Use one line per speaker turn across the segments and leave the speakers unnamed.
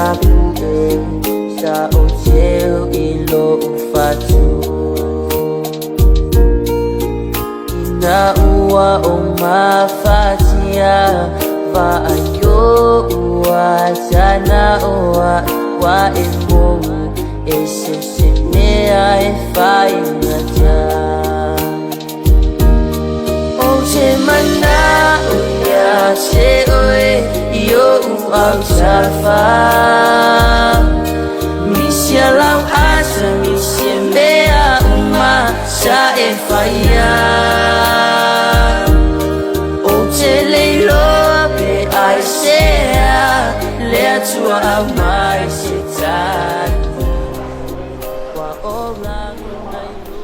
Sapu'e sa o teu i lo'u fatu. Ina ua o mafatia vaaio ua tana oa wa e mou e se se mea e faigata. O te mana'o ia te oe i o'u autafa. Misia lau asa, misia mea uma sa e faia. O te leiloa pe ai sea, le Atua aumai se tali. Ua o lagona i lo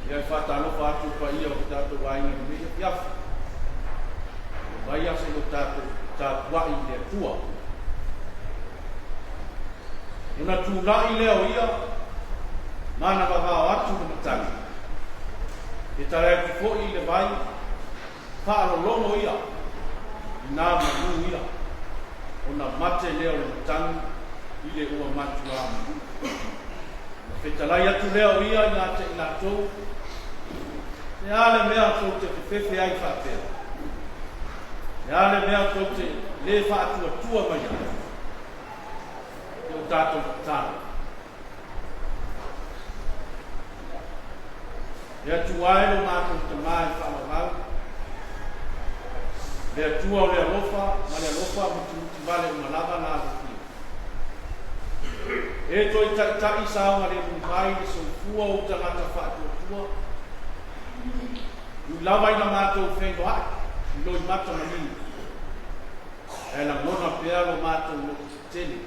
Ia e faatalofa atu i le paia o le tatou aiga i lenei afiafi. Ua mai aso lo tatou tapuai i le Atua. Ona tulai lea o ia ma na vavao atu le matagi. E tala atu foi i le vai, faalologo ia i nā malū ia, ona mate lea o le matagi i le ua matuā malū. Ona fetalai atu lea o ia ia te i latou, Le a le mea tou te fefefe ai faapea? Le a le mea tou te lē faatuatua mai ai i o tatou tatalo? Le Atua e lo matou Tamā e faavavau, le Atua o le alofa ma le alofa mutimutivale uma lava la alofia. E toe taʻitaʻi saogalemu mai le soifua o ou tagata faatuatua, ui lava ina matou feiloai i loimata manino, ae lagona pea lo matou loto tetele,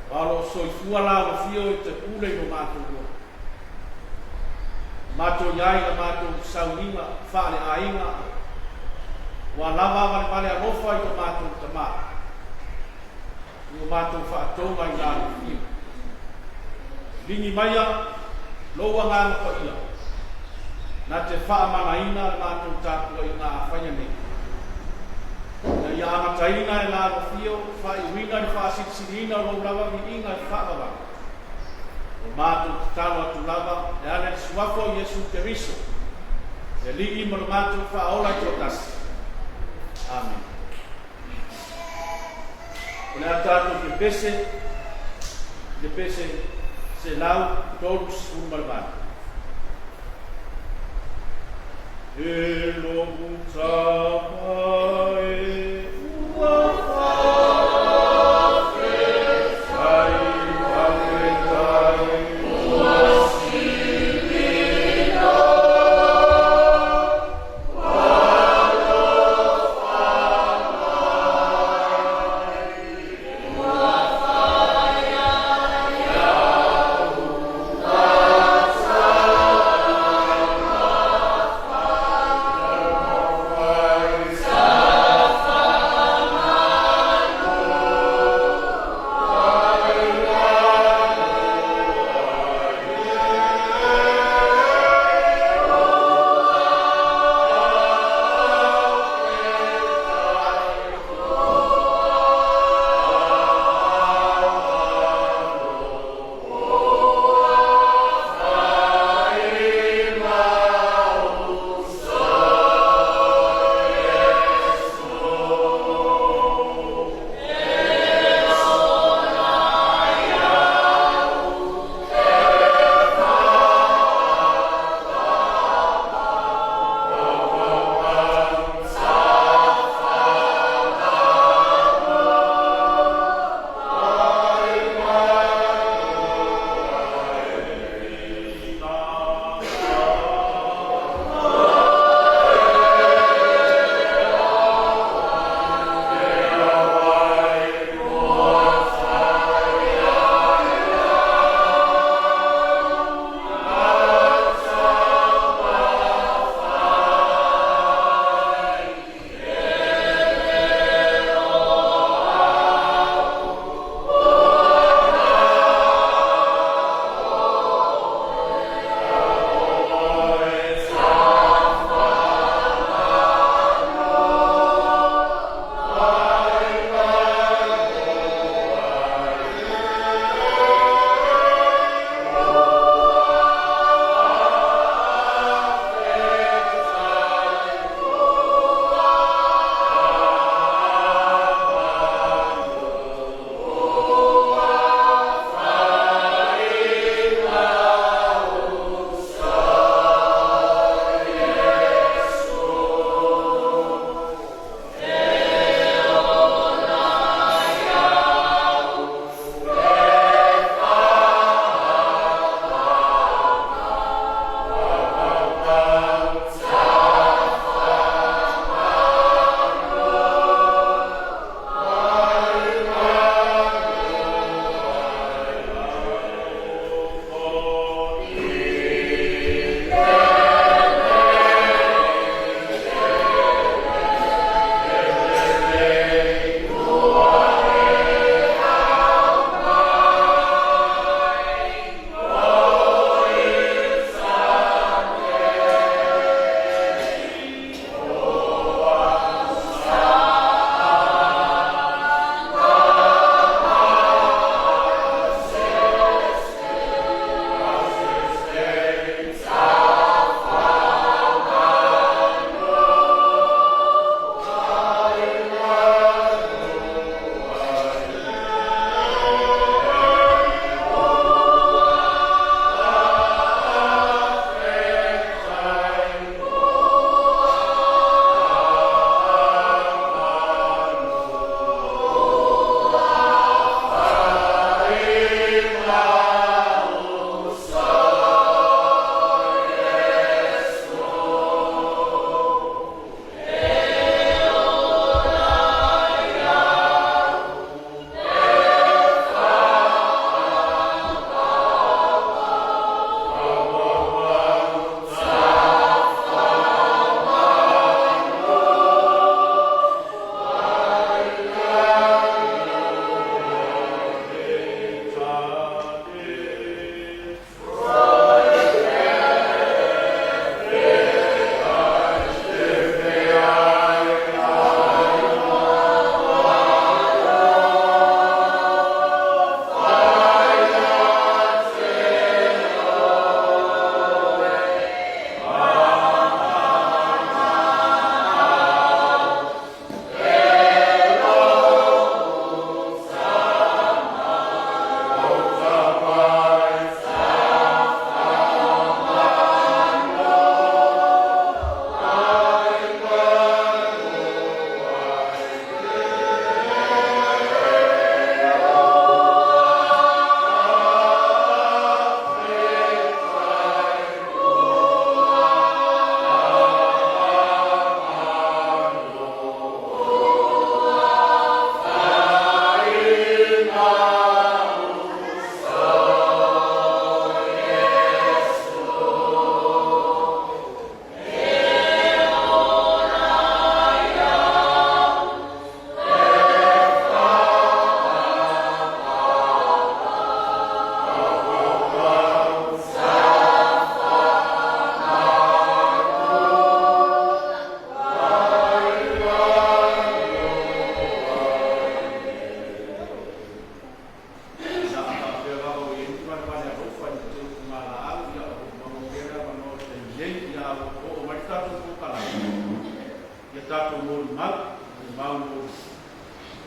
aua o lo o soifua la alofia i te pule i lo matou loto. Matou i ai la matou sauniga faaleaiga, ua lava valevale alofa i lo matou Tamā, i o matou faatouga i la alofia. Ligi maia lou Agaga Paia, na te faamalaina le matou tapuaiga a faia nei, ina ia amataina e la alofio faaiuina i le faasilisiliina o lou lava viiga e faavavau. Ua matou tatalo atu lava e ala i le Suafa o Iesu Keriso, le Alii ma lo matou Faaola i toatasi. Amene. O le a tatou pepese i le pese 138. E lo'u tama e ua faafetai faafetai ua silina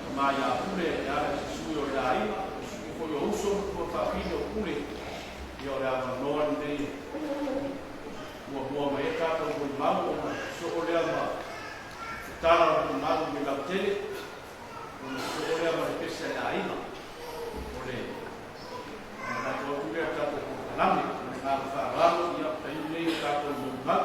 Tama ia Pule e ala i se sui o le aiga, o sui foi o uso ma tua faafine o Pule, ia o le avanoa lenei e muamua mai ai tatou molimau ona sosoo lea ma tala o molimau i le lautele, ona sosoo lea ma le pese a le aiga. O le manatu atu lea i le tatou polokalame. Ma le agaga faaaloalo, ia o le taimi lenei o tatou molimau.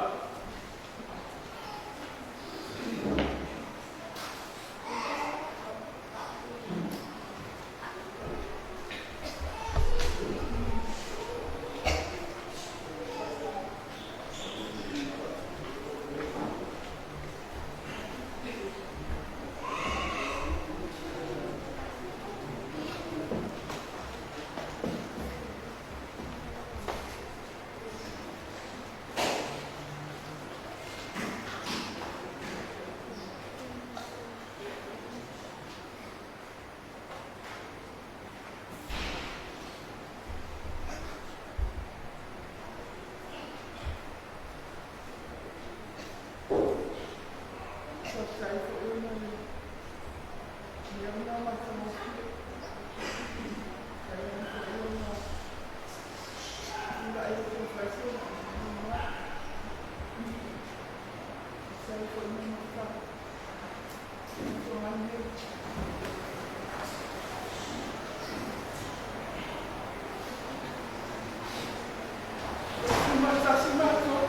Faafetai foi ona o le mea lena matagofie. Faafetai foi ona tulai atu e fai se molimau. Faafetai foi mo mafutaga nei. Tumatasi matou.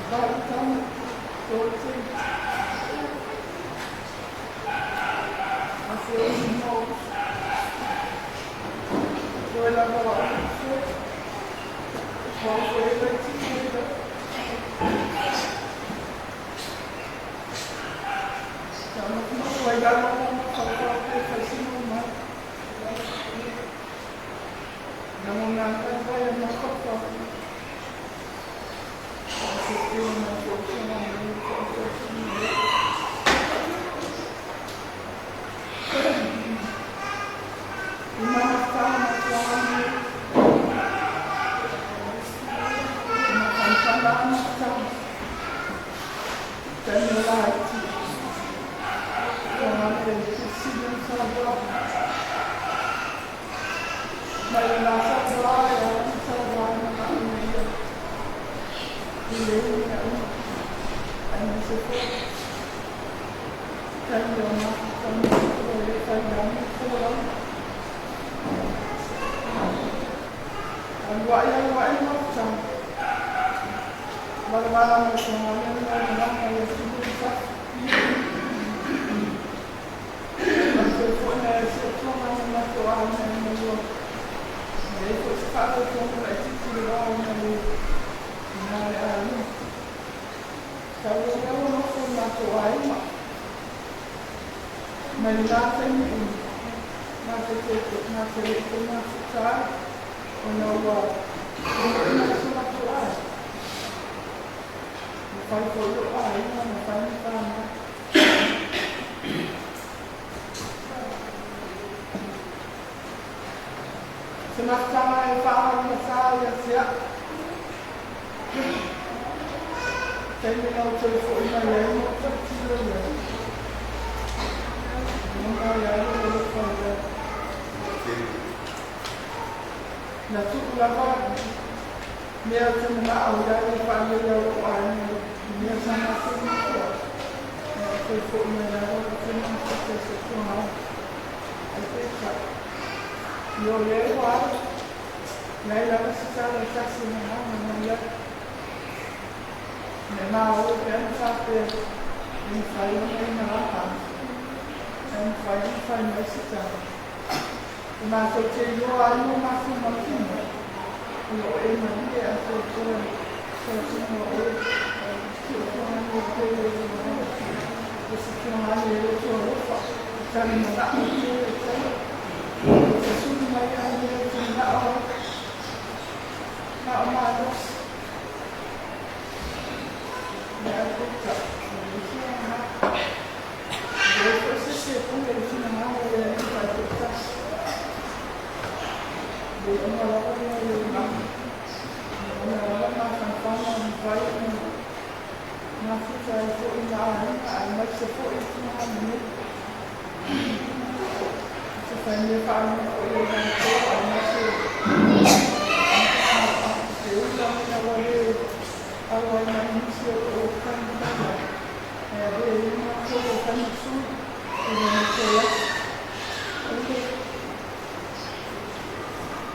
Valu tama, tolu teine. Afe o lima o uso. Toe lava o au uso. Ua uso e laitiiti ai lava. Sa nofonofo ai lalo ma mafaufau pe fai se molimau. Lagona lava ia mafaufau. Se te o matou usoga nei toatasi nei. I mafutaga matuaga nei. I mafanafana a mafutaga. Taimi o laiti. Tonga le fesili o saunoaga. Mai le la saunoaga e ala na saunoaga na maʻu ia. I le mea uma. Aemaise foi. Taimi o mafutaga o le fai lagi folauga. Aluai aluai mafutaga. Valavala mai tonga le malamalama ia tulu i fafo. Matou foi na se tonga na matou aiga e malua. E ai foi se faaletonu laitiiti le va o nai ina le aiga. Talu ai lea ua nofo le matou aiga. Mai lena taimi matou te matou le i toe mafuta ai ona ua ua mai so matou aiga. Ua fai foi lou aiga na fai ni fanau. Se mafutaga e faamalugata ia te au. Taimi na ou toe foi mai ai ma ou tilotilo i ai. Lagona ai lava lou alofa i ai. Na tuu lava mea ou te manao i ai e faaleleia lou aiga i mea sa matou nofo ai. Na ou toe foi mai lava ou te mafuta i se tuaga. Ai peitai. Ia o lea ua alu. Leai lava se tala e tasi e gagana mai ai. Mea malo pe ana faapea e mafai ona e malaga ae mafai ona fai mai se tala. E matou te iloa ai mo matou mautinoa o lo o e malie atoatoa i tausiga o oe si ou tuagane e pele i lou alofa. O se tuagane e loto alofa, e tali manao i tele o taimi. E tasuli mai ai mea ou te manao ai. Na o malosi. Mea peitai, ua leai se aoga. E leai foi se isi e pule i le finagalo o le Alii Faitoatasi. Le iuga lava lea o le mafai ona mafuta ai foi na aiga aemaise foi i Fogaale nei. Se fai mea faalogo foi a i latou aemaise te ula ina ua le auai mai nisi o lo o fai ae avea ia matou o fai ma sui e le toe atu. Pule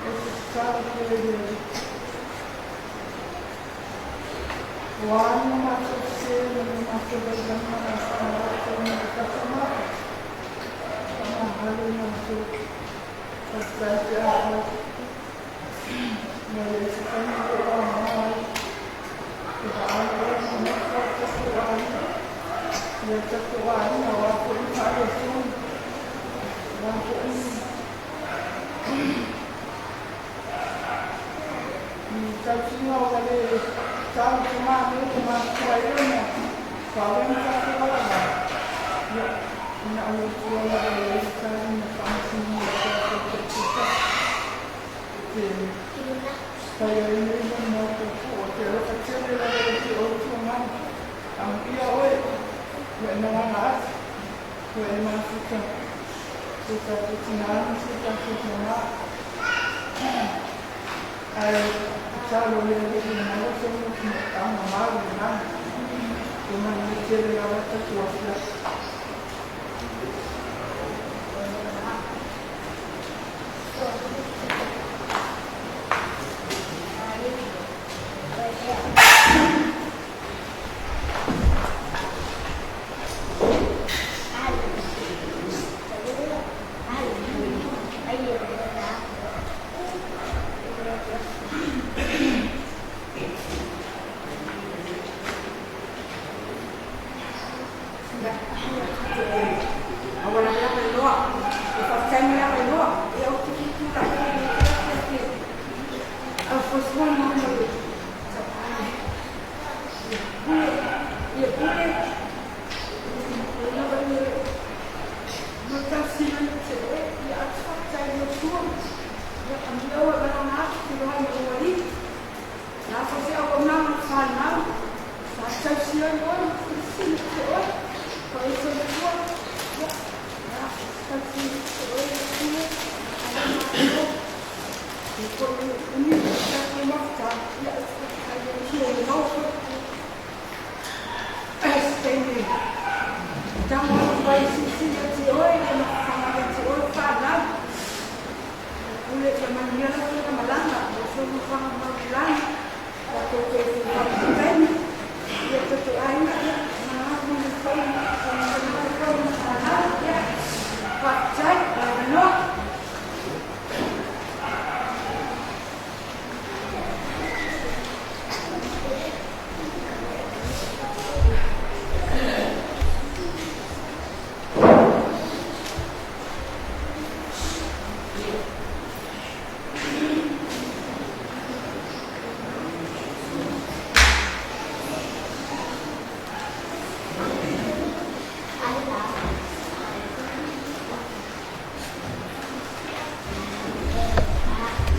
e te tatalo pea i le Alii. Ua a ni o matou sē ma ni o matou vaivaiga na faalatou mai le tatou mata, faamagalo i matou. Faafetai pe afai ua leai se taimi o lo o aoga ai e vaai oe ma nofo ai tatou aiga, ia tatou aiga, o a foi ni faaletonu, o a foi ni tausiga ua le tau tamā nei ua mafua ai ona vave ona tatou valalau, ia, na o le Atua lava e i ai le tali ma faamasinoga o tatou taitasi e te fai ai nei lou maopoopo. O te alofa tele lava ia te oe Tuagaga. Amuia oe, ua e malaga atu, ua e mafuta si o tatou tinā ma si o tatou tamā. Ae tatalo le Alii ia maua sou nofonofaaga mau i le lagi. Ua manuia tele lava le tatou afiafi.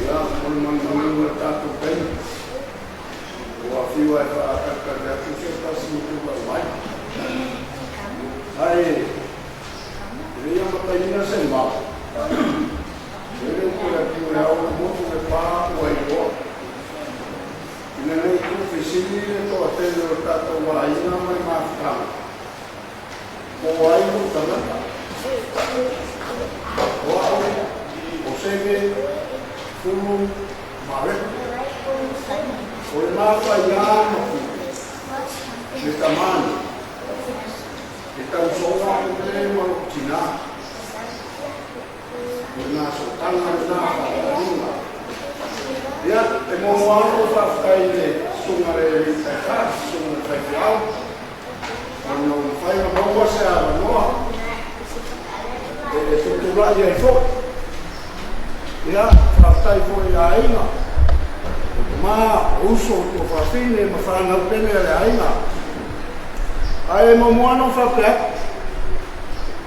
Ia, mo le manumanuga o le tatou taimi, ua fiu lava e faatalitali atu se tasi ma tulai mai. Ae e le i amataina se mau, e le upu a le Atua e ao ona motu le pa ua iloa. Ina ne i tuufesili le toatele o le tatou aiga ma le mafutaga, Po o ai lou tagata? O au, o Seve, Fulu, ma Reku. O le mafaiā ma Pule, me Tamane, e tausoga aku nei ma lou tinā. O le gasotaga lenā faataaliga. Ia, e momoa atu lou faafetai i le Susuga i le Alii Taitai, Susuga i le Faifeau, ona ua mafai ona maua se avanoa e tutulai ai foi. Ia, faafetai foi i aiga, o tama, o uso, o tuafafine ma fanau pele a le aiga. Ae muamua ona ou faapea atu,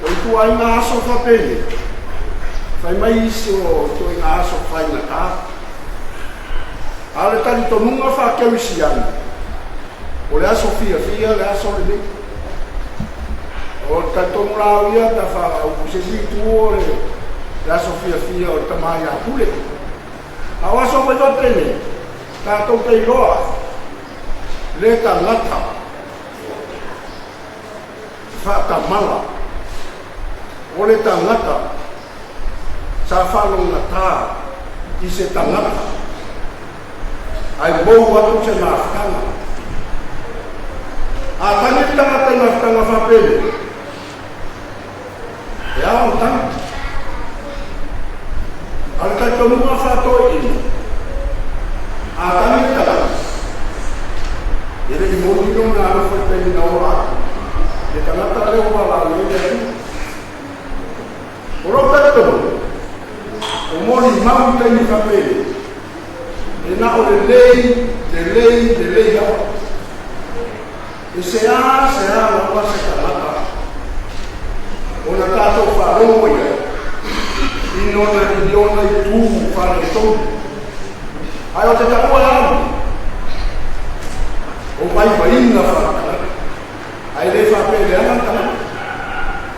o ituaiga aso faapenei, fai mai isi o ituaiga aso faigata. A o le talitonuga faa-kerisiano, O le aso fiafia le aso lenei. O le talitonu la au ia pe a faaupu i se isi itu o le aso fiafia o le tama ia Pule. A o aso vaivate nei, tatou te iloa le tagata faatamala, o le tagata sa faalogogata i se tagata ae mou atu se mafutaga. A tagi le tagata i mafutaga faapenei, e ao ona tagi. A o le talitonuga faatoeaina, a tagi le tagata, e le i moni lona alofa i le taimi na ola ai le tagata lea ua valaau i ai le Atua. O lou talitonuga, o molimau i taimi faapenei, e na o lelei, lelei, lelei lava. E seā seā lava se tagata ona tatou faalogo i ai i nona i ona itu faaletonu. Ae o te taua e au, o vaivaiga faaletagata. Ae le faapea e leaga le tagata,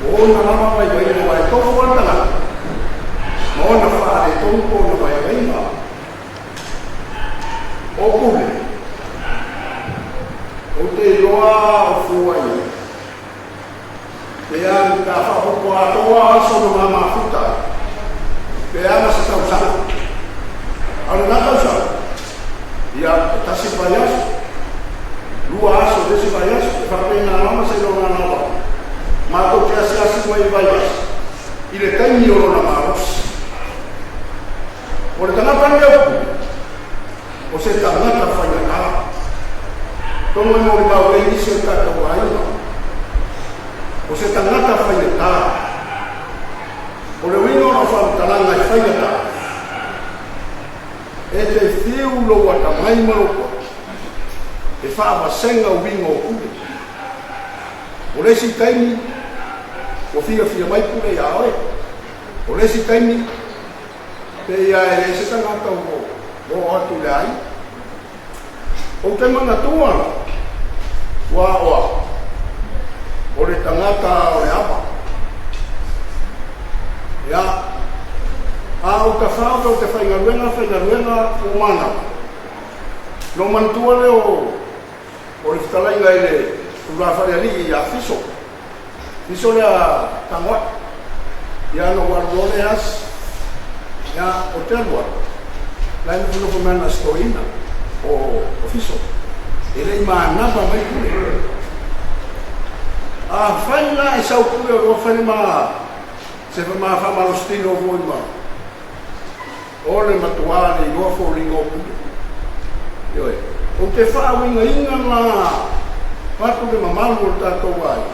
o ona lava vaivaiga, aua e tofu lava le tagata ma ona faaletonu po o ona vaivaiga. O Pule, ou te iloa o fua i ai. Pe a pe a faaopoopo atoa aso na ma mafuta ai, pe a na se tausaga. A o lena tausaga, ia, e tasi le vaiaso, lua aso i le isi vaiaso, e faapena lava seiloga lava matou te asiasi mai i Vaivase i le taimi o lona malosi. O le tagata lenei o Pule, o se tagata faigata. Tonu e molimau ai nisi o le tatou aiga, o se tagata faigata. O le uiga o lau faamatalaga e faigata, e te fiu lou atamai ma lou poto e faavasega uiga o Pule. O le isi taimi, ua fiafia mai Pule iā oe. O le isi taimi, Pei a e leai se tagata ua oo atu i le aiga. Ou te manatua la, ua aoao, o le tagata o le ava. Ia, a ou tafao tou te faigaluega, faigaluega ua manava. Na ou manatua lea o, o le fetalaiga i le tulafalealii ia Fiso. Fiso lea Tagoai. Ia na ou alu loa lea asi. Ia, ou te alu atu, la e nofonofo mai ana si toeaina o, o Fiso. E le i manava mai Pule. Afai la e sau Pule o loa fai le ma, se ma faamalositino foi ma, o le matuā le iloa foliga o Pule. Ioe. Ou te faauigaina la atu le mamalu o le tatou aiga,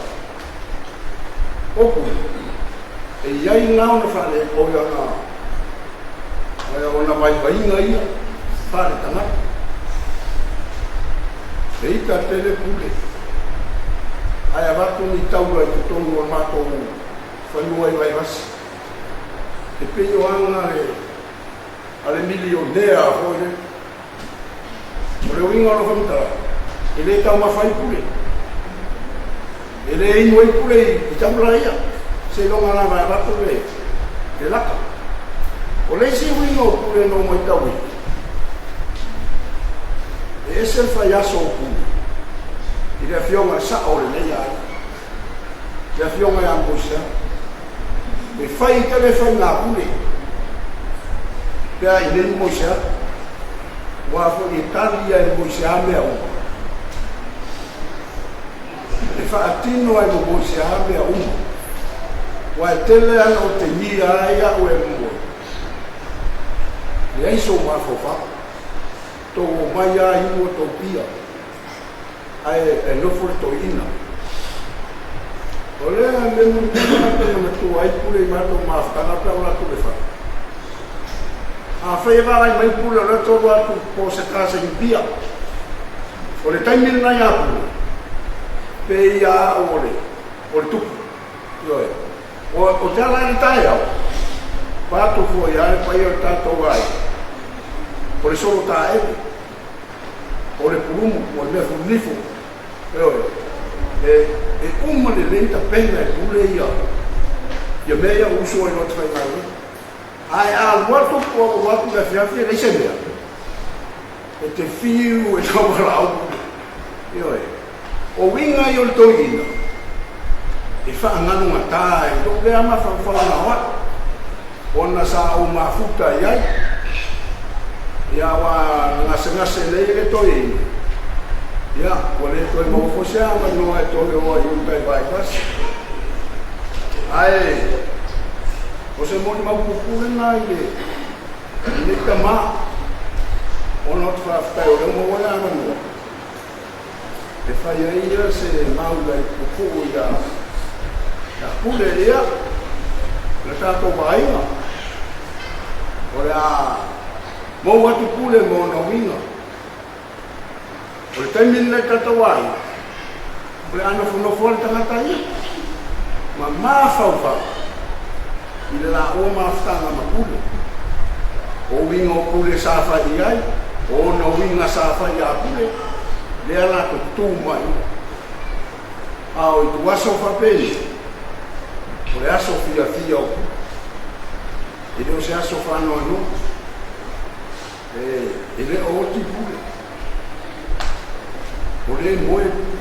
o Pule, e i ai la ona faale, oi ona, ona vaivaiga ia faaletagata. E ita tele Pule, ae avatu ni taula i totonu o le matou fanua i Vaivase. E pei o aga a le, a le milionea foi lea. O le uiga o lou faamatalaga, e le taumafa ai Pule. E le inu ai Pule i taula ia, seiloga lava e avatu le, le laka. O le isi uiga o Pule na ou matauina, e ese le faiaso o Pule i le afioga i le sao o lenei aiga, le afioga ia Moisea. E fai tele faiga pule pe a i nei Moisea, aua foi e tali ia e Moisea mea uma. E faatino ai ma Moisea mea uma. Aua e tele ana o tegia ai a'u e moe. Leai sou mafaufau. Tou omai a inu o tou pia. Ae e nofo le toeaina. O lea mea mulimuli na te manatua ai Pule i matou mafutaga pe a o latou le fale. Afai e vaai mai Pule o lea tolu atu po o se kasegi pia. O le taimi lena ia Pule, pe ia au o le, o le tupu. Ioe. O, o te ala i le taeao, pa atu foi a le paia o le tatou aiga, o le solo taele, o le pulumu, o le mea fulunifo. Ioe, e, e uma lelei tapena e Pule ia, ia mea ia uso ai loa te faigaluega. Ae a alu atu po o alu atu i le afiafi e leai se mea, e te fiu e taualaau Pule. Ioe, o uiga ia o le toeaina, e faagalugata i lou lea mafaufauga o au, ona sa ou mafuta i ai, ia aua na gasegase nei le toeaina, ia ua le toe maua foi se avanoa e toe o ai i uta i Vaivase. Ae o se molimau puupuu lena i le lenei tama, ona ou te faafetai o lea ua maua le avanoa e fai ai ia se maula i puupuu ia Pule, ia, le tatou vaaiga, o le a mou atu Pule ma ona uiga. O le taimi lenei tatou aiga, o le a nofonofo le tagata ia, ma mafaufau i le laua mafutaga ma Pule. O uiga o Pule sa fai i ai, o ona uiga sa fai ia Pule, lea latou tu mai. A o ituaso faapenei, o le aso fiafia o Pule. E le o se aso faanoanoa. E le o oti Pule. O le moe Pule.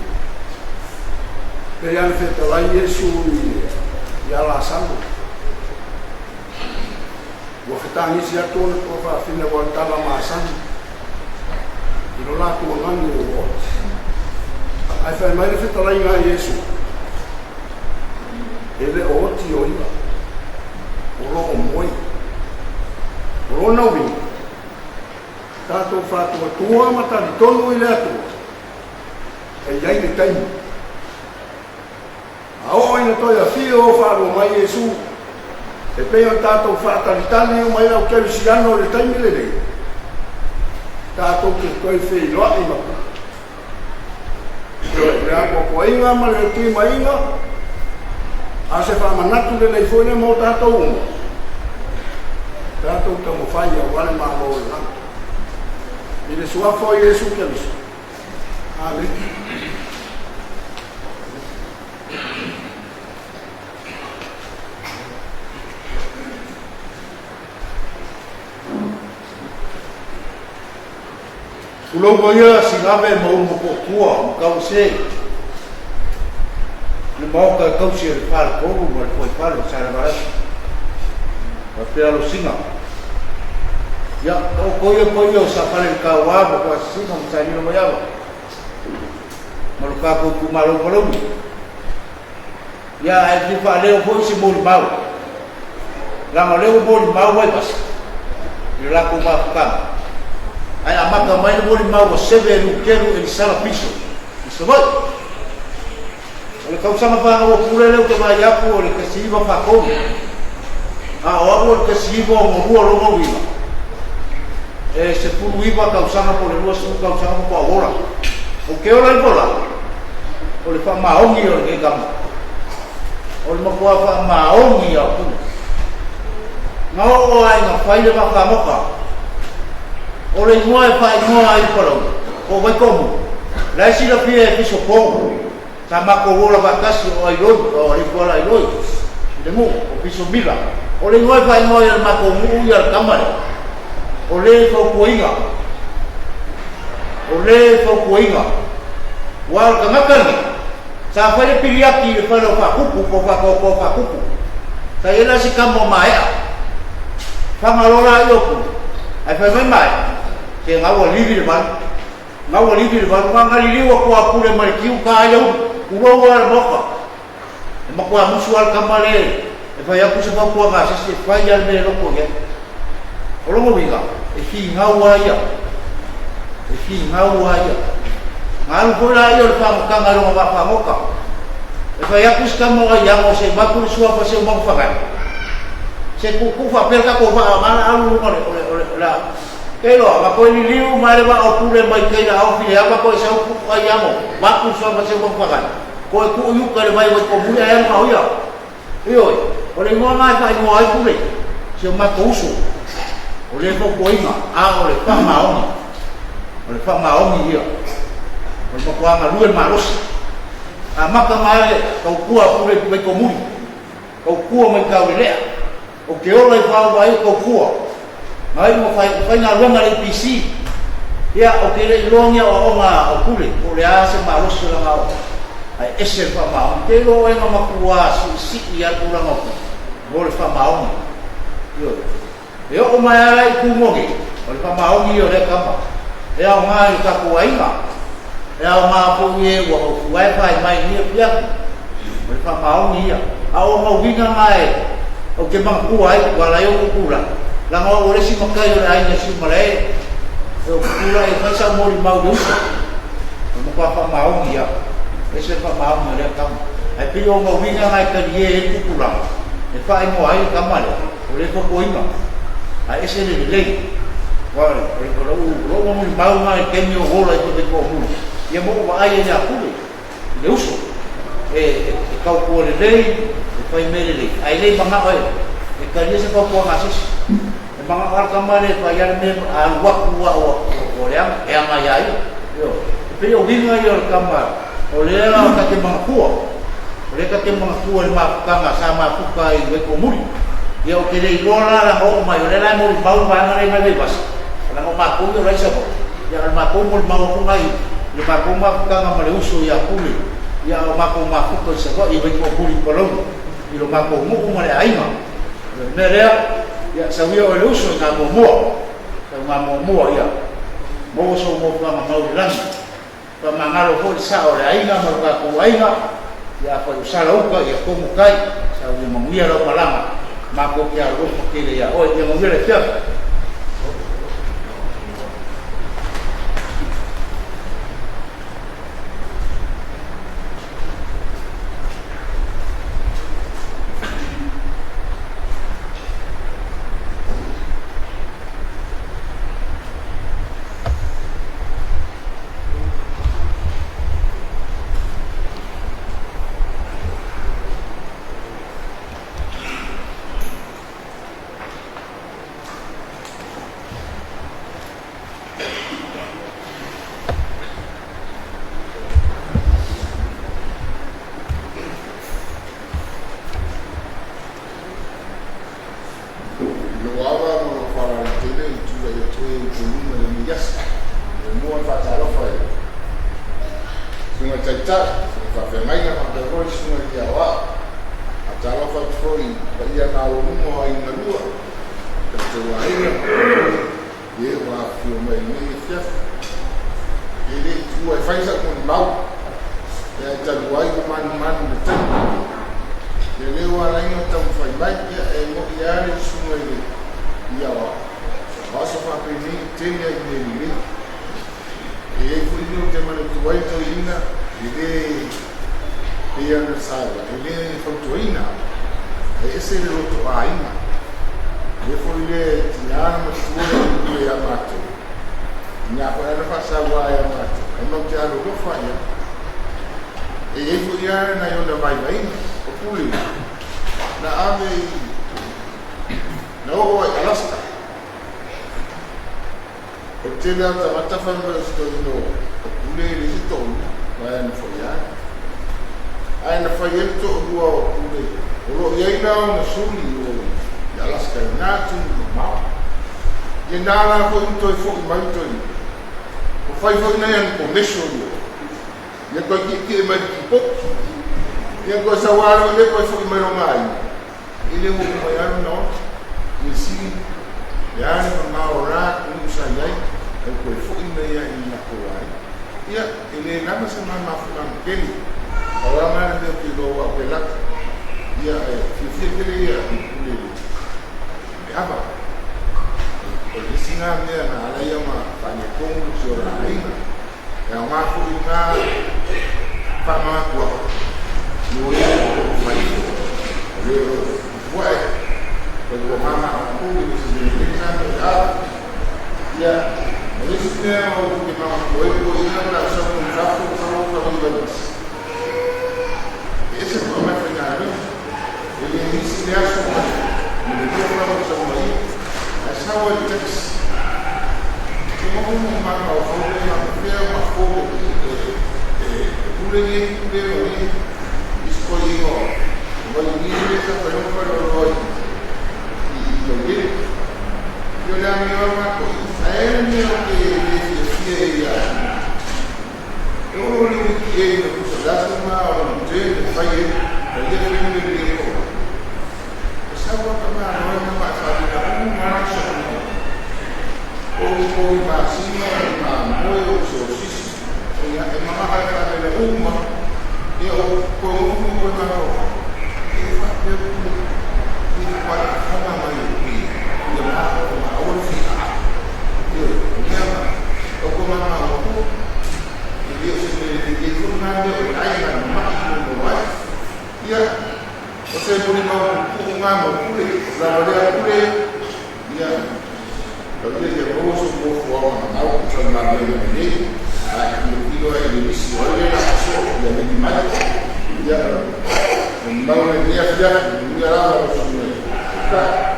Pei lava ona fetalai Iesu ia Lasalo. Ua fetagisi atu ona tuafafine ua tala masani i lo latou agani ua oti. Ae fai mai le fetalaiga a Iesu, e le o oti o ia, o lo o moe. O lona uiga, tatou faatuatua ma talitonu i le Atua, e i ai le taimi. A oo ina toe afio o faalua mai Iesu, e pei ona tatou faatalitali uma ai le au kerisiano i le taimi lenei, tatou te toe feiloai ma Pule. Ioe, le apoapoaiga ma le timaiga, a o se faamanatu lelei foi lea mo tatou uma, tatou taumafai aua le Malo o le lagi. I le suafa o Iesu Keriso. Amene.
Tulou maia Sigave ma Ulumotootua ma Tauese le maota e tausi e le faletolu ma le fuaifale o Salevalasi faapea Alosina. Ia, taoto ia paia o Safale le Tauā ma Faasisina ma Saililo Maiava ma lo tatou itumalo o Palauli. Ia, ae fia faaleo foi se molimau, leaga o lea ua molimau Vaivasa i le latou mafutaga, ae amata mai le molimau a Seve Luteru Elisala Piso i Savaii. O le tausaga fanau a Pule lea ou te vaai atu o le 1943, a o au o le 1962 lona uiga, e 19 tausaga po o le 20 tausaga faatoa ou ola. Ou te ola ihola, o le faamaoni o lenei tama. O le matua faamaoni ia o Pule. Na oo lava ina fai le vaa fagota. O le igoa e faaigoa ai i Palauli, po o Vaitomu, la e silafia e Piso Paul. Sa matou ola faatasi o Ailoi, o Alii Ailoi, i le nuu, o Piso Mila. O le igoa e faaigoa ai e le matou nuu ia le tama lea, o le fautuaina. O le fautuaina. Aua o le tagata lenei, sa fai le piliati i le fale o Faakupu po o Faatoatoa Faakupu. Sa i ai la si tama o Maea. Faga loa laia o Pule, ae fai mai Maea, se gau ua livi le valu. Gau ua livi le valu. Na liliu atu a Pule ma le tiu ta ai le ulu. Tulou lava le maota. E matua musu lava le tama lea e fai atu se fautuaga a se isi e fai lava le mea e loto i ai. O lona uiga, e finau lava ia. E finau lava ia. Na alu foi la ia o le fagotaga i lona vaa fagota. E fai atu si tama o Aiago se i avatu le suafa se umaga fagae. Se tuutuu faapea le tatou vaa na ala alu i luga o le, o le, o le, Ke iloa, na toe liliu mai le vaa o Pule mai tai le aofi le ava toe sau tuu Aiago, avatu le suafa se umaga fagae. Toe tuu i uka i le vai o Vaitoomuli ae alu na o ia. Ioe, o le igoa lena e faaigoa ai Pule, si o matou uso, o lea fautuaina, a o le faamaoni, o le faamaoni ia. O le matua galue le malosi. Amata mai le tautua a Pule mai Tomuli, tautua mai Taulelea. Ou te ola i faauma ai o tautua. Na iu ma fai, faigaluega i le EPC. Ia, ou te le iloa ni aoaoga o Pule, po o le a se malosi o lana aoaoga. Ae ese le faamaoni. Ou te iloa o e na matua siisii lava le tulaga o Pule mo le faamaoni. Ioe. E oo mai lava la i Tumua nei, o le faamaoni ia o lea tama. E aoga i lo tatou aiga. E aoga foi i e ua fuae fai mai i lenei afiafi. O le faamaoni ia. A o ona uiga na e ou te manatua ai, ua ala ai ona ou tulai, leaga o au o le isi matai o le aiga i Siumalae e ou te tulai e fai sau molimau i le uso. O le matua faamaoni lava. E ese le faamaoni o lea tama. Ae pei o ona uiga na e talie ai le tupulaga e faaigoa ai le tama lea, o le fautuaina, ae ese le lelei. Aua o lou molimau lena i le taimi o ou ola ai foi ma Toomuli, ia ma ou vaai ai ia Pule, i le uso, e tautua lelei, e fai mea lelei, ae le manao e talia se fautuaga a se isi. E manao lava le tama lea e fai lava le mea, a alu atu lava ua leaga, e aga ia ia. Ioe. E pei o uiga ia o le tama, o lea ta te manatua, o lea ta te manatua i le mafutaga sa mafuta ai i Vaitoomuli. Ia ou te le iloa la lana oo mai, o lea la e molimau le vaega lea mai Vaivase, leaga o matou ia o la e i Savaii, ia a o le matou molimau atu lena i le matou mafutaga ma le uso ia Pule, ia a o matou mafuta i Savaii i Vaitoomuli i Palauli, i lo matou nuu ma le aiga. O le mea lea, ia sau ia oe le uso i Gamuamua, sau Gamuamua ia maua sou nofoaga mau i le lagi. Faamagalo foi le sao o le aiga ma lo tatou aiga, ia afai o sala uta, ia tomu tai, sau ia manuia lau malaga, matou te alolofa tele ia oe, ia manuia le afiafi.
I lou ava ma lou faaaloalo tele i tulai atu ai i outou luma i lenei aso. Muamua ona faatalofa i le Susuga i le Taitai, Susuga Faafeagaiga faapea foi le Susuga i le Aoao. Faatalofa atu foi i paia maualuga o aiga lua, tatou aiga ma e ua afifio mai i lenei afiafi. E le i tuua e fai sau molimau, ae talu ai ua manumanu i le taimi. Ia lea ua ala ai ona taumafai mai, ia e moni lava le susuga i le Aoao, o aso faapenei e tele ai mea lelei. E i ai foi mea ou te manatu ai toeaiina, e le pei ona saua, e le fautuaina, ae ese le loto aiga. O le foi lea e tiga ona matua le pule ia matou, ina foi ana faasaua ia matou, ae matou te alolofa i ai. E i ai foi lava nai ona vaivaiga, o pule na ave i, na oo ai i Alaska. O le tele lava o tagata fai mai o se toeaina o Pule e leai se toalua, aua na fai lava. Ae na fai ai le toalua o Pule, o lo o i ai la ona suli i o i Alaska i na atunuu mamao. Ia na la foi ua toe foi mai le toeaina, ua fai foi nai ana komesio i o, ia toe tietie mai i le tipoti. Ia toe sau lava loa lea toe foi mai i lona aiga. E le ua uma ai lava lona ola. Mea sili, le a le mamao o la atunuu sa i ai, ae ua toe foi mai lava i latou aiga. Ia, e le lava se ma mafuaaga tele, pau lava lena le mea ou te iloa aua ou te lata. Ia, ae fiafia tele ia i pule i le ava. O le isi lena mea na ala ai ona faaletonu si o la aiga. E aoga foi lena faamanatu atu mo e o lo o fai o le o lo o tupu ae tautuana a outou i se mea lelei lena mea e ave. Ia, ma le isi mea ou te manatu ai po o i ai na sau mai fafo masalo ua tau i Vaivase. E ese foi mai faigaluega. E le misi le aso ma le lua fala o sau mai ae sau ai le taxi. Ke mahu mo mana o fau le ma fea ma fo le Pule nei pule ma nei isi toeaiina o Vailugī lea sa fai ai ona faleoloa i Laulele. Ia o le amio a matou ae ai le mea ou te le fiafia ai ia te E ono le wiki na tusa le aso lena o lona turn e fai ai ma ia family le toa. E sau lava ka malo ai na ma e faalina uma lava so'o o o i masina o i mamoe o i sosisi ia e mama'a e faamela uma ia o toe umu toe mafaufau e faapea pule i le kuaifana mai o i ia ma ma aua le fia'a ioe o mea na o ko mamao e le o se mea lelei foi lena mea o le aiga e mama'i mo ai ia o se molimau puupuu na mo pule lava lea pule ia tauia ia maua so fuafuaga mamao tusa o le galuega lenei a e tilotilo ai i le lisi o ai lea o le a sosoo ia vili mai ia molimau lenei afiafi manuia lava lau susuga i le Taitai.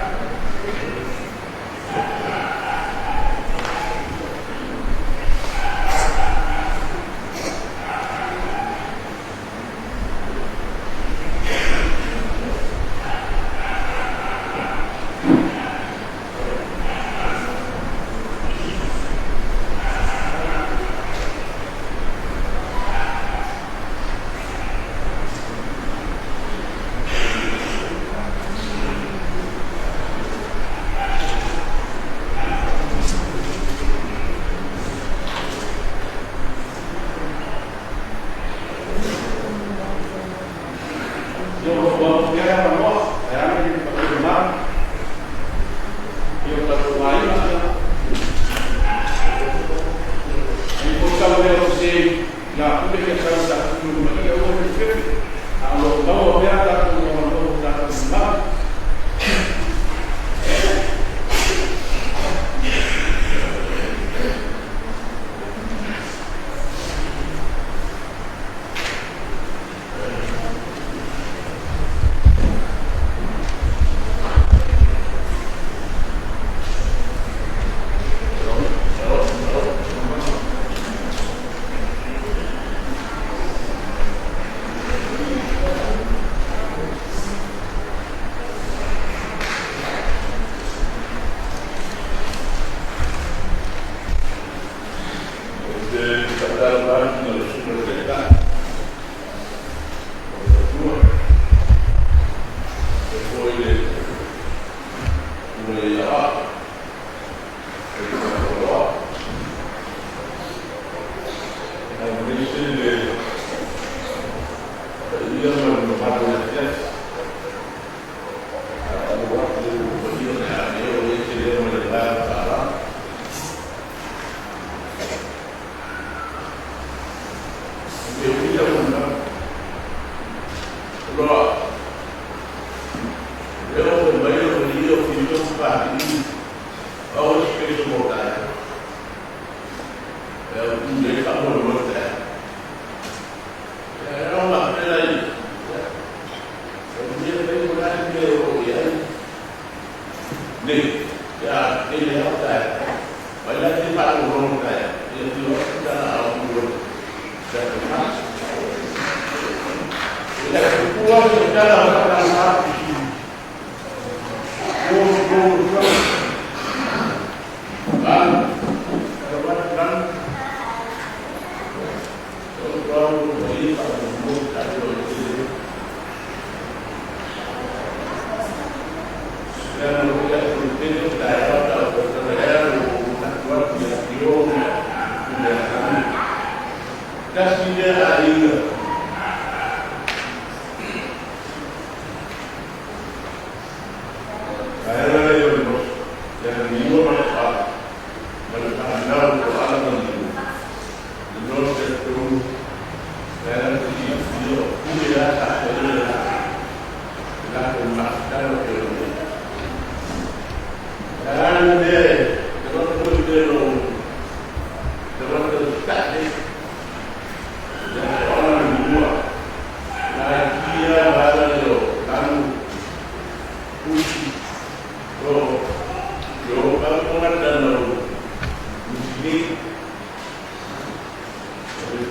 Ia o lo o ava pea le avanoa e ala i le paia mamalu i o tatou aiga. Ai foi sau lea o se ia Pule ia sau sa tunu ma ia ua le fefe. A o lo o maua pea tatou avanoa o tatou mamalu.
Ou te faatalofa atu i lau Susuga i le Taitai o le Atua, faapea foi le Susuga i Aoao, le Taitaifono Aoao, aemaise le paia ma le mamalu o le afiafi. Faatalofa atu i le paia o le amio e ese lea ma le agaga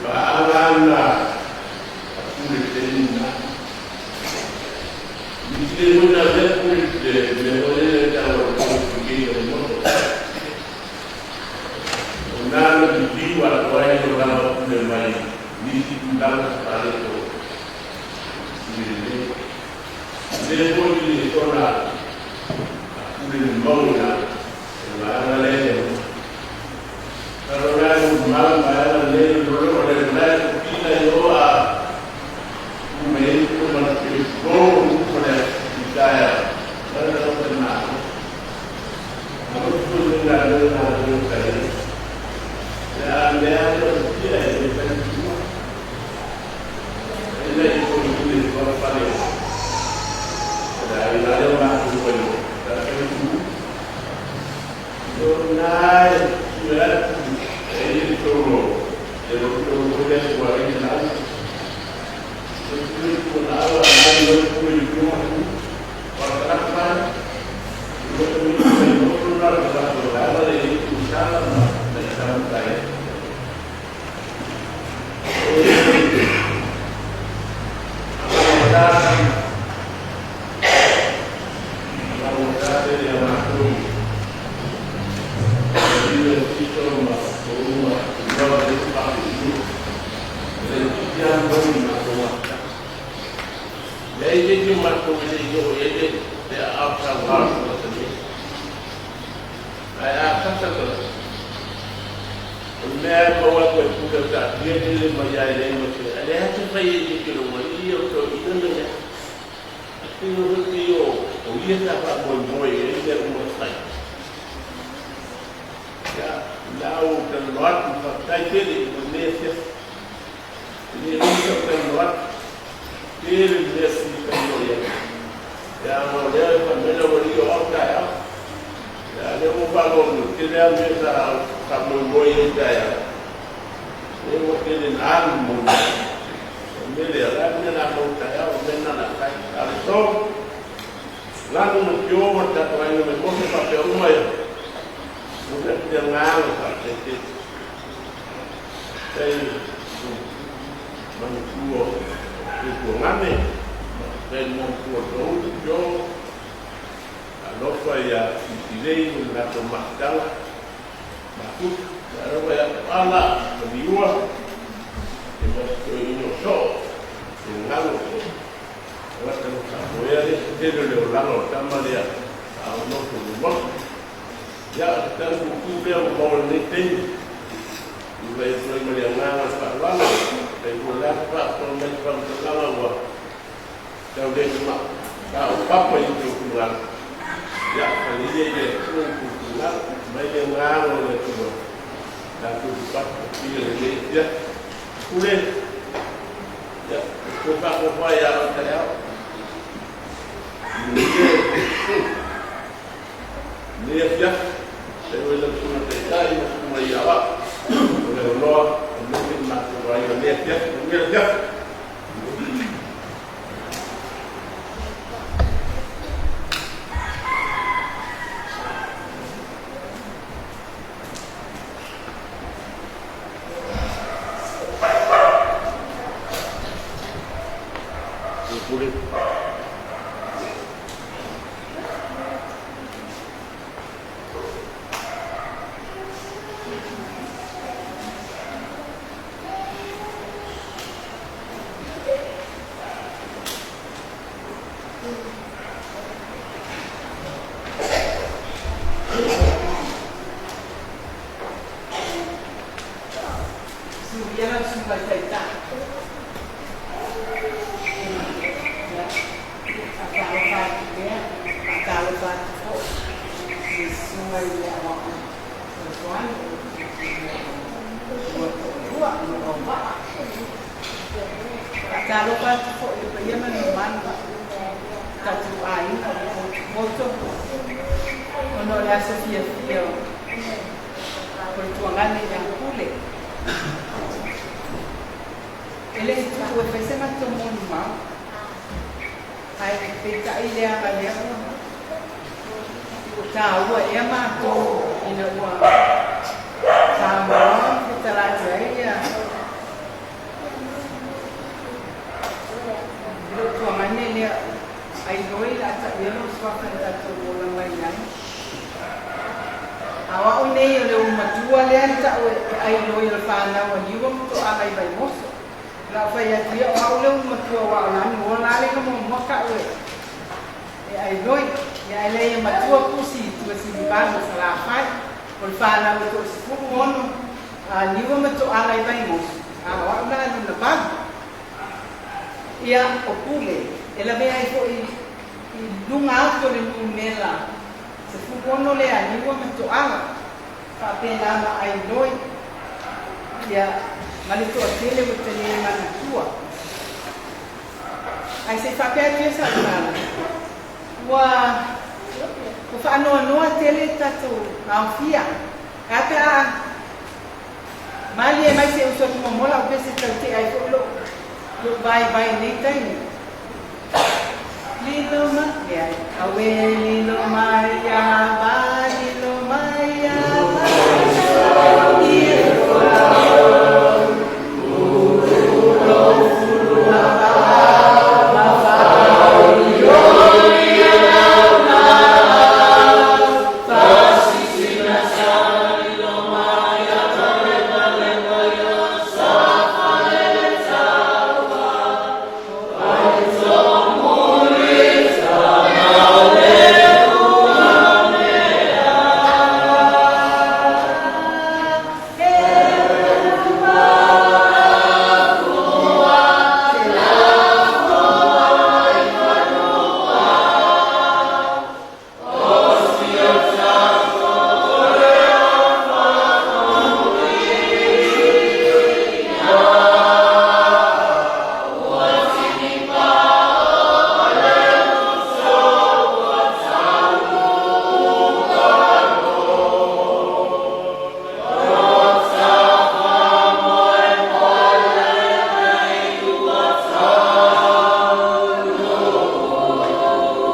faaaloalo. Le mo na le ku le le mo le le ta o ku ki le mo. O na le di wa ko ai no la o le mai ni si ku la pa le to. Le le le mo ni so na ku le mo na la la le le. Pero la ma ma la le lo lo le la ki la yo a me ko ma ke ko ko le ta la la la na. A ko ko le la la la la ta ya le a lo ki la le ta ni le ko ni le ko pa le la la le ma ko ko le ta ke ku do na ya e to e lo ko ko le ko le na ko na wa na lo ko ni ko wa ta pa lo ko ni ko ko na la la la la le ku sa la na ta ta e
lea na ta'u e ailoi o le fanau a Niua ma Toaga i Vaimoso. O la'u fai atu ia o a'u le ulu matua uā o lanu ola le na muamua ka'u e e ailoi. Ia ae leai e matua pusi i tua Silivano Salafai. O le fanau e toasefulu ono a Niua ma Toaga i Vaimoso, a o a'u la lona valu. Ia o Pule e lavea ai fo'i i luga atu o le numera 16 lea a Niua ma Toaga, faapena ma ailoi ia ma le toatele ua ta lē manatua. Ae se i faapea atu ia sa'u tala, ua ua faanoanoa tele tatou gaofia e a pe a malie mai se uso atu muamua la'u pese taute'e ai fo'i lo'u lo'u vaivai i nei taimi. Lilo mai, leai, auē lilo mai ava, lilo mai ava,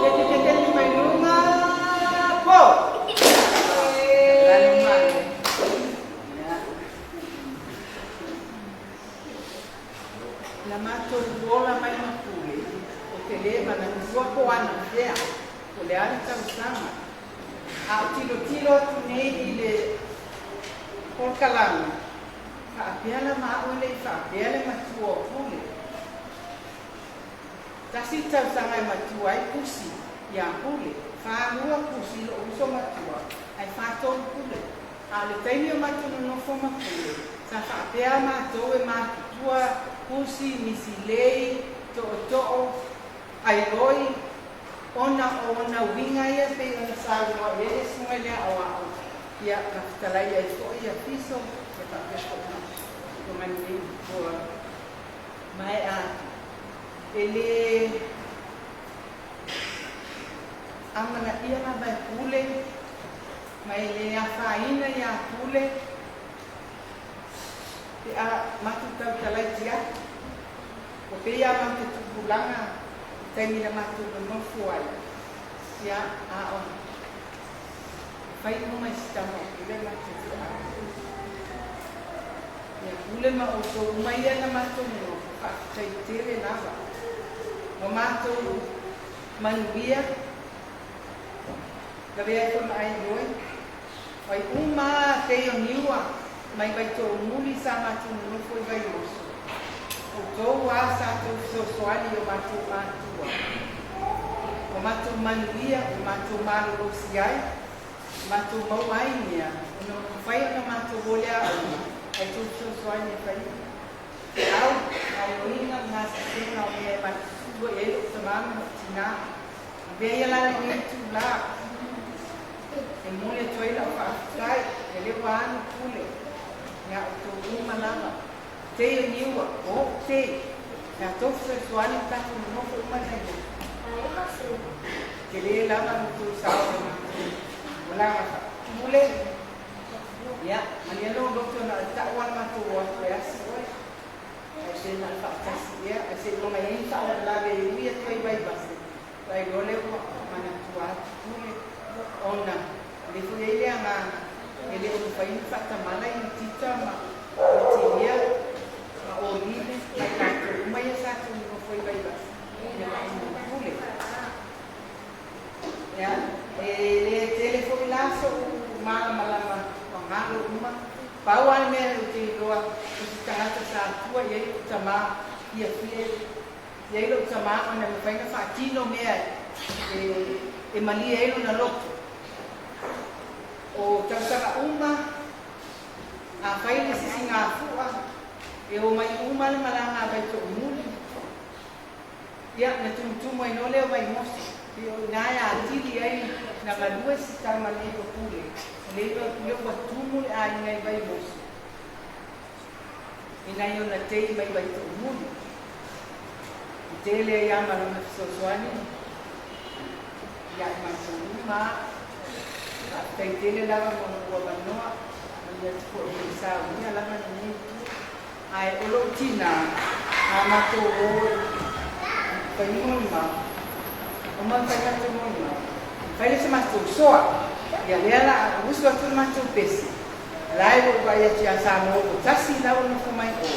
Tetetetele mai luga po. Lalo mai. Ia. Na matou ola mai ma Pule, o te lē manatua po anafea, po le a le tausaga. A o tilotilo atu nei i le polokalame, faapea la ma a'u e le'i faapea le matua o Pule. Tasi le tausaga e matua ai Pusi iā Pule, falua Pusi lo'u uso matua, ae fatolu Pule. A o le taimi o matou nonofo ma Pule, sa faapea matou e matutua Pusi, Misilei, To'oto'o, Ailoi, ona o ona uiga ia pei ona saunoa i ai le susuga i le aoao, ia ma fetalai ai fo'i ia Fiso, ia faapea fo'i ma Tomanei ua maea atu. E lē amanaia lava e Pule ma e lē afaina iā Pule pe a matou tautalaiti atu. Ua pei a matou tupulaga i taimi na matou nonofo ai, ia, a o fai uma i si tama o Pule matou te ave. Ia Pule ma outou uma ia na matou nonofo, faafetai tele lava. Ua matou manuia, lavea ai foi ma Ailoi, ai uma a pei o Niua mai Vaitoomuli sa matou nonofo i Vaimoso. Outou a sa tou fesoasoani i o matou matua. Ua matou manuia, ua matou malolosi ai, ua matou maua ai mea, ona ua mafai ona matou o le aoga, ae tou fesoasoani e fai au gaoioiga ma gasesega o mea e matutua i ai lo'u tamā ma lo'u tinā. Avea ia la lenei itulā e momoli atu ai la'u faafetai, e lē ua alu Pule iā outou uma lava. Tei o Niua, o o'u tei, ia tou fesoasoani ma tatou nonofo uma nai motu. Telē lava lo tou sao i le matou olaga faapule. Ia, malia lou loto na o le ta'u a le matou o atu e asi oe. Ae pe na o le fa'atasi ea, ae se'i loga i ai ni fa'alavelave e ui atu ai Vaivase, ai loa lea ua manatua atu Pule, ona o lea foi i ai le agaga e le o mafai ona fa'atamala i Tita ma Tinia ma Olive ma i latou uma ia sa tou nonofo i Vaivase ina ma'u Pule. Ia, e lē tele fo'i la so'u malamalama ua galo uma. O se tagata sa atua i ai lou tamā, fiafia i ai lou tamā ona e mafai ona faatino mea e malie ai lona loto. O tausaga uma, afai le sisigafua, e omai uma le malaga a Vaitoomuli, ia, na tumutumu ai loa lea o Vaimoso, pei o i ina e atili ai na galue si tama nei o Pule, o le iloa atu lea ua tumu le aiga i Vaimoso i nai ona tei mai Vaitoomuli. E tele ai lava ma lona fesoasoani ia i matou uma. Faafetai tele lava mo lou avanoa, manuia atu foi e le saunia lava lenei itu. Ae o lou tina, a matou o e fai molimau, uma ona fai matou molimau, fai lea o se matou soa, ia lea la a usu atu le matou pese, la e ua ou vaai atu ia Samoa ua tasi la ua nofo mai o,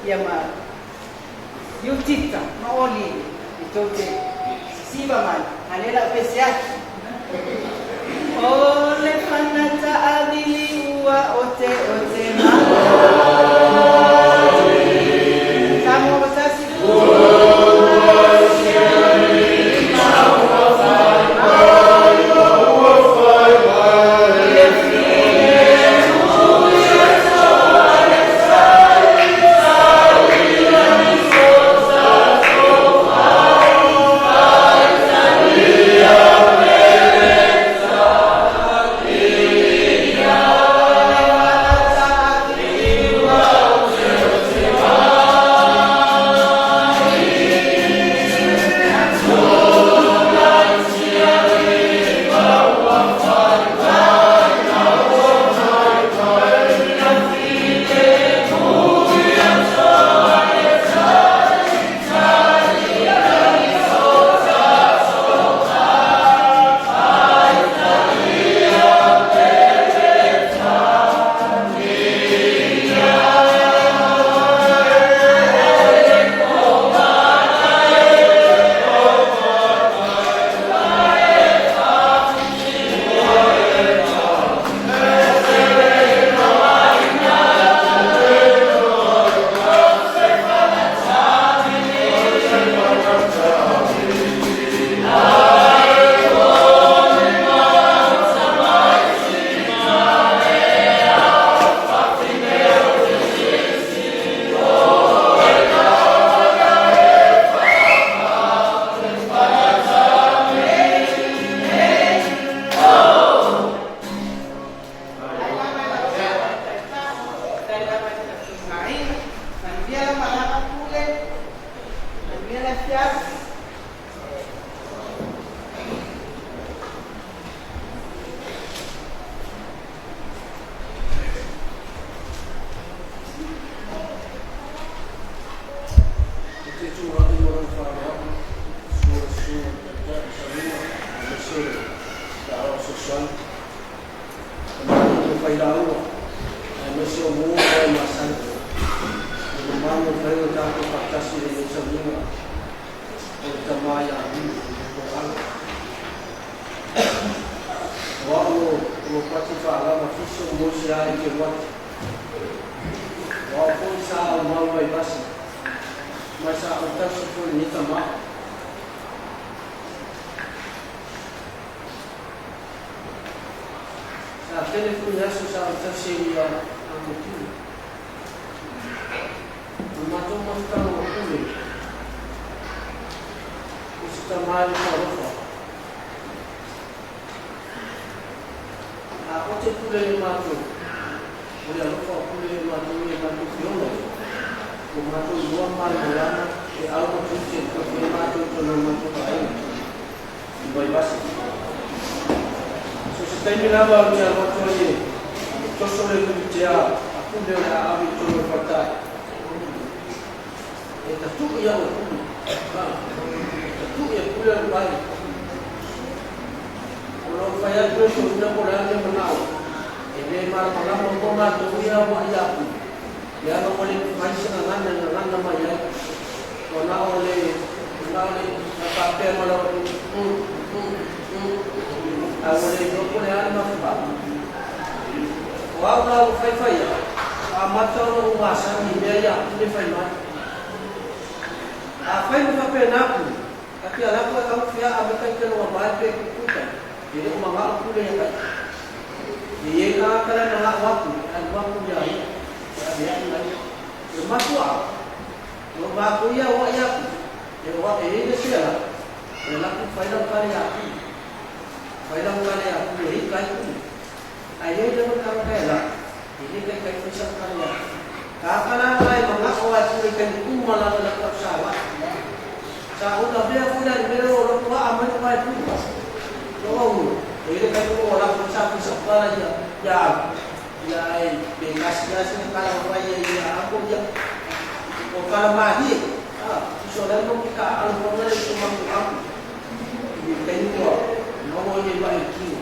ia ma Iutita ma Olile, e tou te sisiva mai, a lea la ou pese atu. O le fanata avili ua ote ote Samoa ua tasi. Ai lava i lau Afioga i le Taitai, faafetai lava i le tatou aiga, manuia lau malaga Pule, manuia le afiafi.
Ou te tulai ma lou faaaloalo, susu le Susuga i le Taitai o Fanua aemaise le Saao Fesoasoani. E matou te failaua aemaise o uo ma e masani. Le mamalu o le faiga o tatou faatasi i lenei sauniga o le tama ia Lulu o Alo. O au o Ropati Faalava Fiso Mose Ae Keruati. O au foi sa aumau mai vasi, ma sa autasi foi lenei tama. Sa tele foi aso sa autasi ai ia Amotuna. O le matou mafutaga o Pule, o se tama e alofa. A o te pule e matou, o le alofa o pule e matou ia matou fiola ia. Ua matou iloa malamalama e au ma tiute e tofi ai matou i tona matou vaaiga i Vaivase. So se taimi lava ou te alu atu ai e toso le wilichea a Pule o le a ave i tonu o le faletai. E tatu'i au e Pule. E tatu'i e Pule au ai. O lo o fai atu e toeaina po o le a le manao, e le malamalama uma matou ia ua ia Pule. Leaga ua le mafai se gagana e gagana mai ai. Ua na o le, na o le na faapea ma lau mm, mm, mm, ae ua le iloa po o le a le mafuaaga. O au la ua faifai ai,
amata ona ou masani i mea ia a Pule fai mai. Afai ma faapena Pule, ta te alu atu ae tau fea ave tai te loga mai pe kukuta, e le o magao Pule ia tai. E i ai tagata la e magao a Pule, ae alu atu ia ia, e avea'i ma ia. O le mafuaaga, o lo o matou ia oa'i a Pule, e oa'i e i ai le isi ala, o le alu atu fai lau tala ia Pule. Fai lau tala ia Pule e ita ai Pule. Ae i ai lava le tagata e laa, e le taitai fai sau tala ia te. Tagata la na e manao lava e pule i taimi uma lava i lau tau saoa. Sa ou lavea foi la i le mea lea o lotu aa mai lou vae pule. Lou auro, e i ai le taimi o lako ai sa fai sau tala ia ia au, ia ae pe tasi lava sina tala na fai ai ia au ia. O tala malie, a, tusa o le a le mau ke taaalo fono lea i so matou au. I le taimi ua maua ia i vae i tino.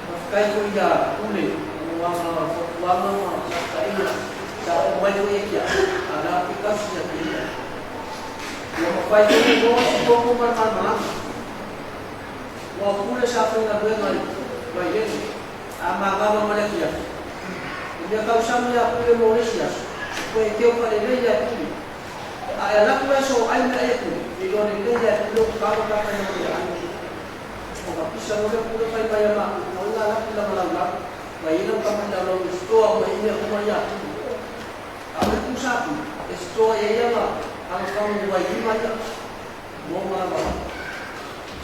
Faafetai foi ia Pule mo ana fautuaga ma saofaiga sa oo mai foi ia te au, a o le a ke tausi ia te ia. Ua mafai foi ona maua se koko ma le malamalama. Ua Pule sa faigaluega i Vailele, a magava ma le afiafi. O mea tausami ia Pule mo le isi aso, toe teu faalelei ia Pule. A e alu atu le aso o ai mea ai e Pule, e iloa lelei ia e Pule o kava ka fai ma mea ai. O ka pisa loa le pule fai mai a matou o la laki lama laulau mai ai lau tama i laulau e stoa uma ai mea uma ia pule. A o le pusa a pule e stoa i ai ana ana fagu wai lima ia mo nga lava.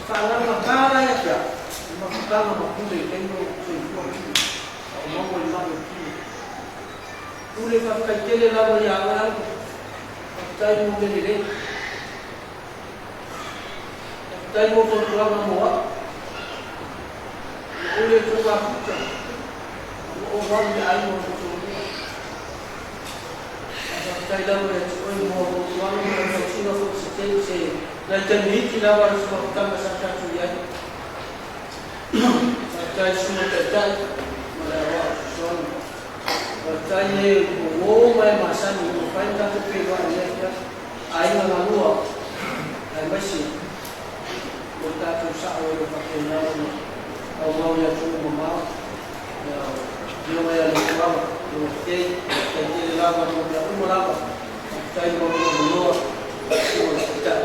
Whaanganga kā la ia te au, i mafutanga ma pule i taimi o soifua pule, a o maua i mai o pule. Pule whawhetai tele lava ia oe au, whawhetai mo me lelei. Faafetai mo fautuaga mo au. Ua ule i tou afuta, ua ou valu i aiga o le toalua. Ae faafetai lava ia te oe mo fautuaga ma lau tausiga foi se tele se nai taimi iti lava o le mafutaga sa tatou i ai. Faafetai i Susuga Taitai ma le aoao fesoasoani. Faafetai e ua uo ma e masani ua mafai ona tatou feiloai i lenei afiafi. Aiga galua aemaise o le tatou sao e le o faapena ona aumau i atunuu mamao. Ia afioga ia Lefuaga, Afioga Kei, faafetai tele lava mo mea uma lava. Faafetai mo lou avanoa, Susuga i le Taitai.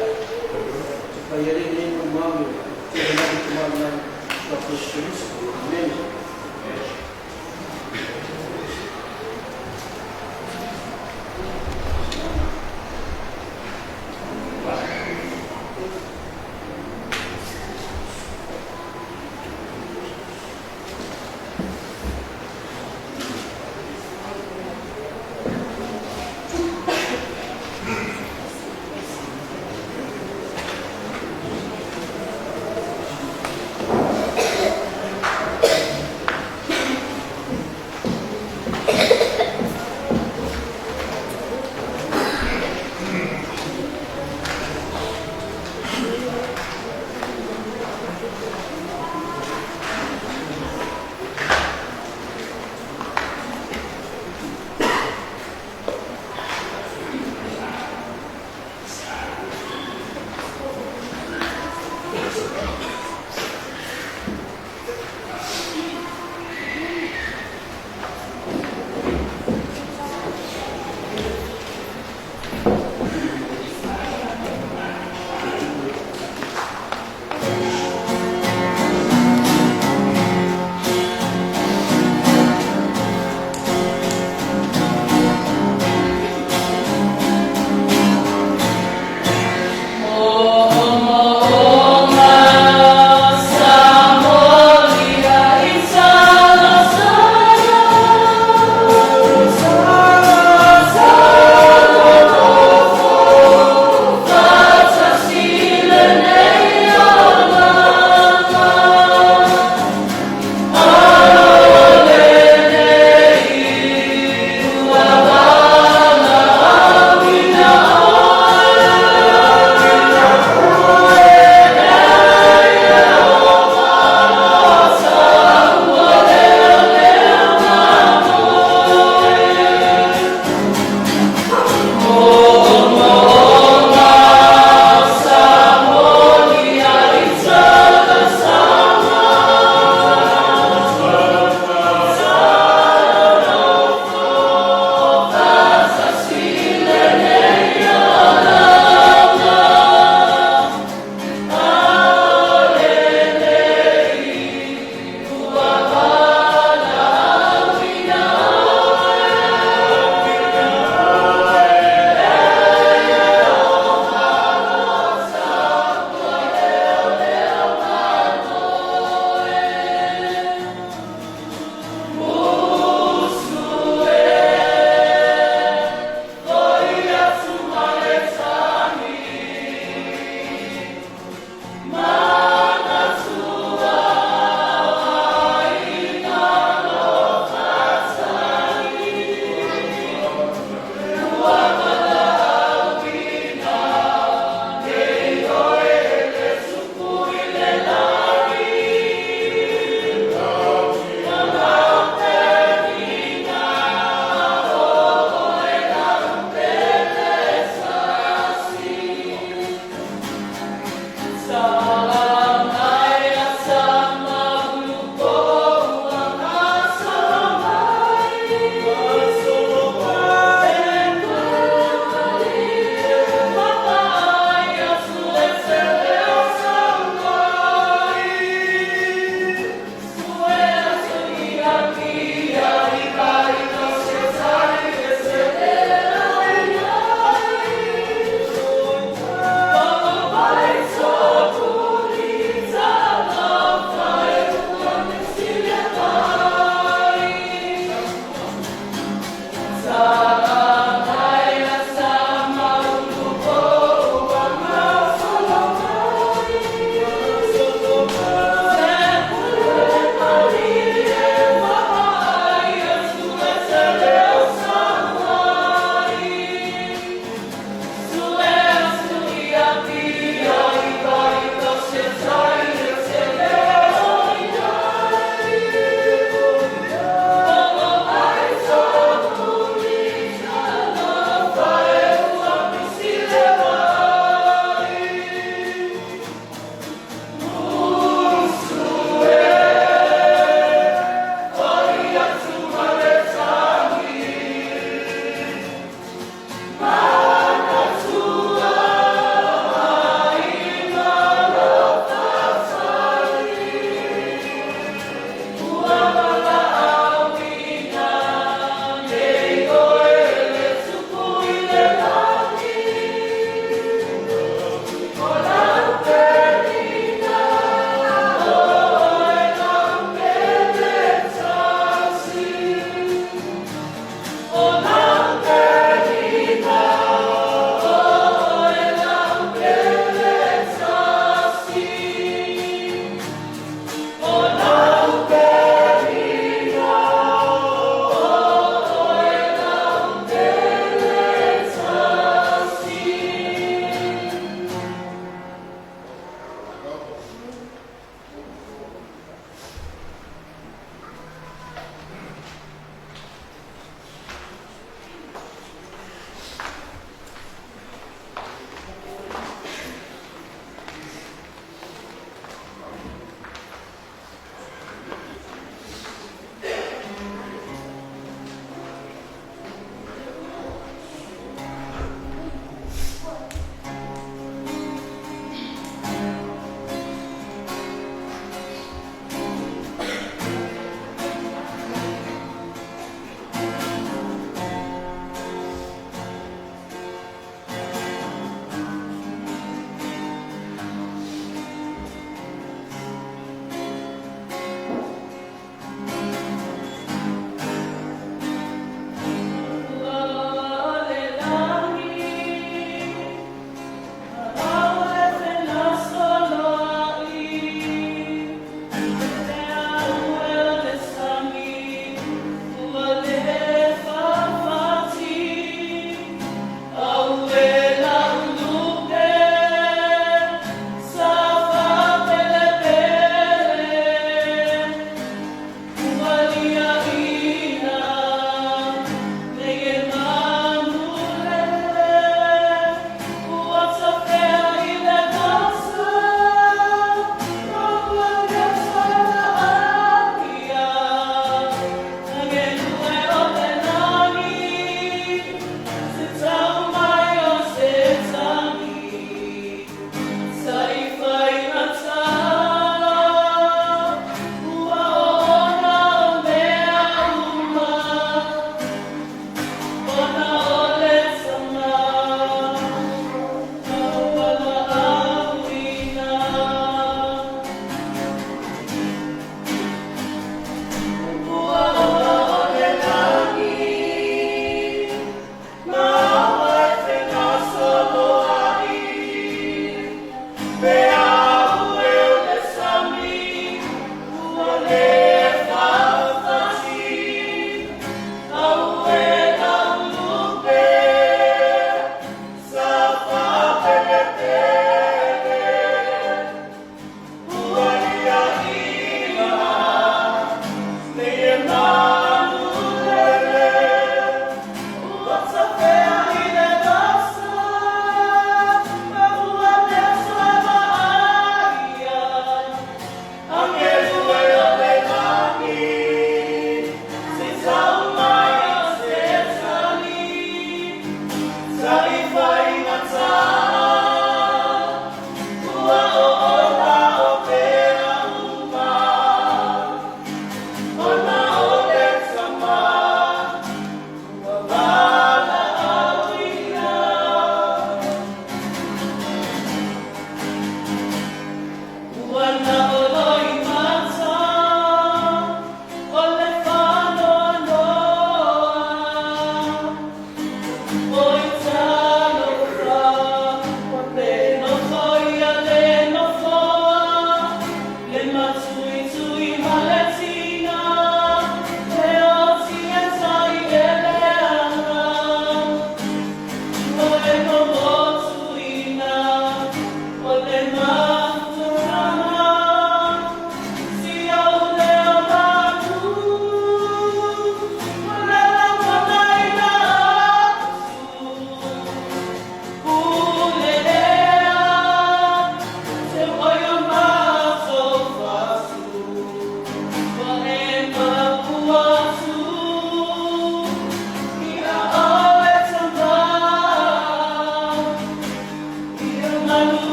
Te fai ai lenei molimau e tele lava te maumau i Iesu Keriso. Amene.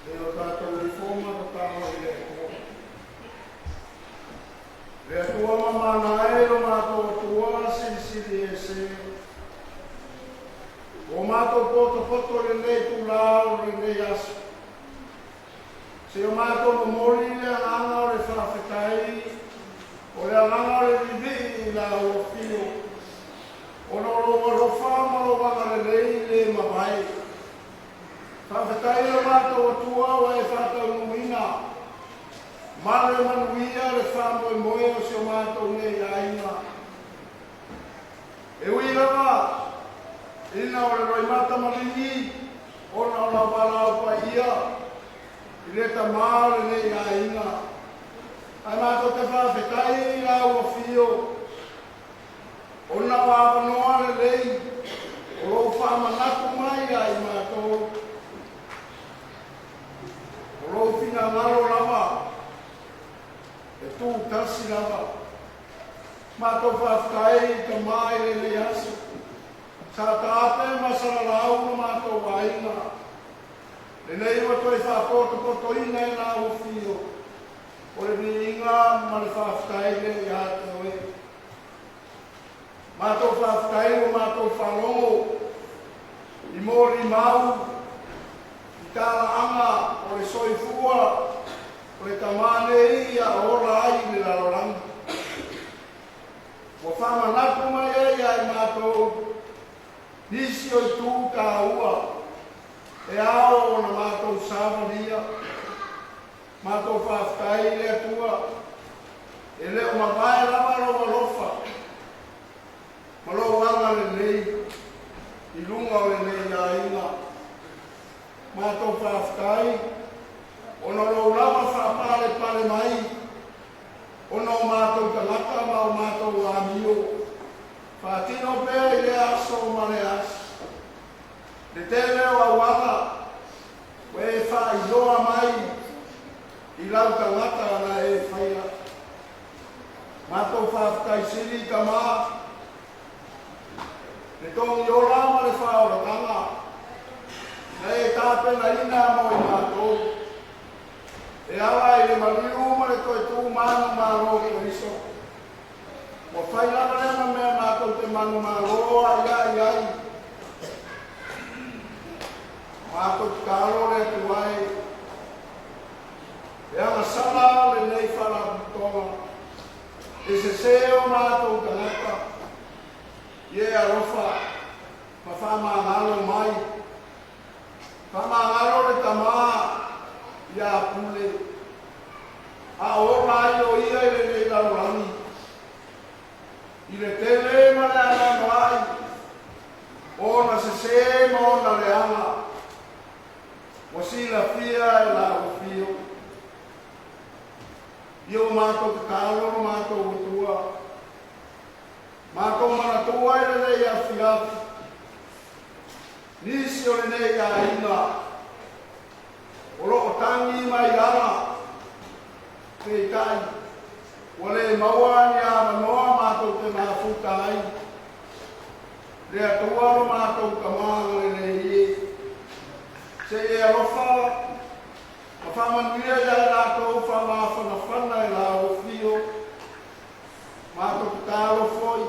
E o tatou ifo ma tatalo i le Atua. Le Atua mamana e lo matou Atua silisili ese. Ua matou potopoto i lenei itula o lenei aso. Se o matou momoli le agaga o le faafetai, o le agaga o le vivii i la ua afio, ona o lou alofa ma lou agalelei le mavae. Faafetai lo matou Atua ua e faataunuuina ma le manuia le faamoemoe o si o matou nei aiga. E ui lava ina o le roimata maligi ona o lau valaau paia i le tamā o lenei aiga, ae matou te faafetai i lau afio ona o avanoa lelei o lou faamanatu mai ia i matou, o lou finagalo lava e tutasi lava. Matou faafetai i tamā i lenei aso sa taape ma salalau lo matou aiga. Lenei ua toe faapotopotoina e lau afio, o le viiga ma le faafetai le ia te oe. Matou faafetai ua matou faalogo i molimau i talaaga o le soifua o le Tamā nei ia ola ai i le lalolagi. Ua faamanatu mai ai ia i matou nisi o itu taua e ao ona matou savalia. Matou faafetai i le Atua, e le o mavae lava lou alofa ma lou agalelei i luga o lenei aiga. Matou faafetai ona o lou lava faapalepale mai ona o matou tagata ma o matou amio. Faatino pea i lea aso ma lea aso. Le tele o auala ua e faailoa mai i lau tagata na e faia. Matou faafetai sili Tama, le togi ola ma le faaolataga na e tapenaina mo i matou, e ala i le maliu ma le toe tu manumalo o Keriso. Ua fai lava lea ma mea matou te manumalo ai ai ai. Matou tatalo le Atua e, e agasala lenei faalapotopotoga e sesē o matou tagata, ia e alofa ma faamagalo mai. Faamagalo le Tamā ia Pule, a o ola ai o ia i lenei lalolagi, i le tele ma le anoanoai o ona sesē ma ona leaga, ua silafia e la ua fio. Ia ua matou tatalo lo matou Atua, matou manatua i lenei afiafi, nisi o lenei aiga o loo tagi mai ala, peitai ua le maua ni avanoa matou te mafuta ai. Le Atua lo matou Tamā agalelei e, se i e alofa ma faamanuia ia i latou faamafanafana e la ua fio. Matou tatalo foi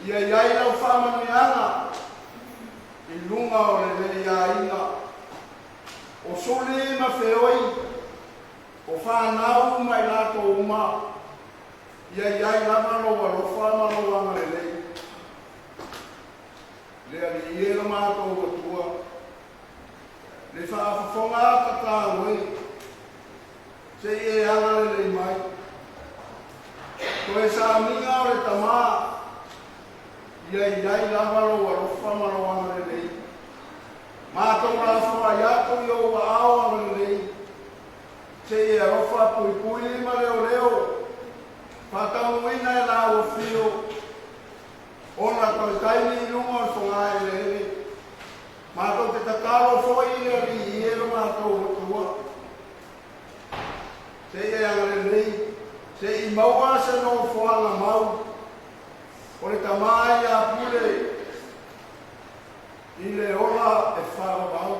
ia i ai lau faamanuiaga i luga o lenei aiga, o Suli ma Feoi, o fanau ma i latou uma, ia i ai lava lou alofa ma lou agalelei. Le Alii e lo matou Atua, le faafofoga tatalo e, se i e agalelei mai. Toe sauniga o le Tamā, ia i ai lava lou alofa ma lou agalelei. Matou lafoai atu i ou aao agalelei, se i e alofa puipui ma leoleo, faataunuuina e la ua fio, ona toe taimi i luga o le fogaeleele. Matou te tatalo foi i le Alii e lo matou Atua, se i e agalelei, se i maua se nofoaga mau o le Tamā ia Pule i le ola e faavavau.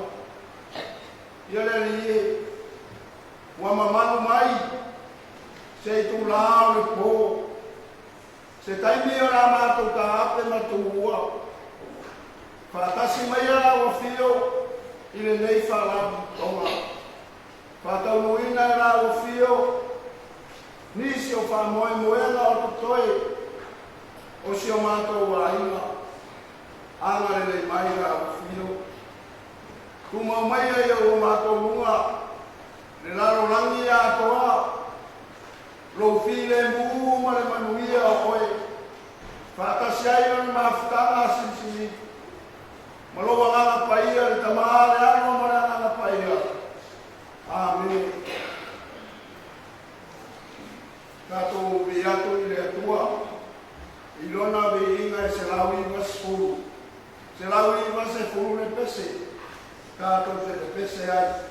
Ia le Alii e, ua mamalu mai se itulā o le pō, se taimi o la matou taape ma tuua, faatasi mai la ua fio i lenei faalapotopotoga. Faataunuuina e la ua fio nisi o faamoemoega o totoe o si o matou aiga. Agalelei mai la ua fio. Tumau maia ia ua matou luga le lalolagi atoa, lou filemu ma le manuia o oe, faatasi ai ma le mafutaga silisili, ma lou Agaga Paia, le Tamā, le Alo ma le Agaga Paia. Amene. Tatou vii atu i le Atua i lona viiga e 190, 190 le pese tatou te pepese ai.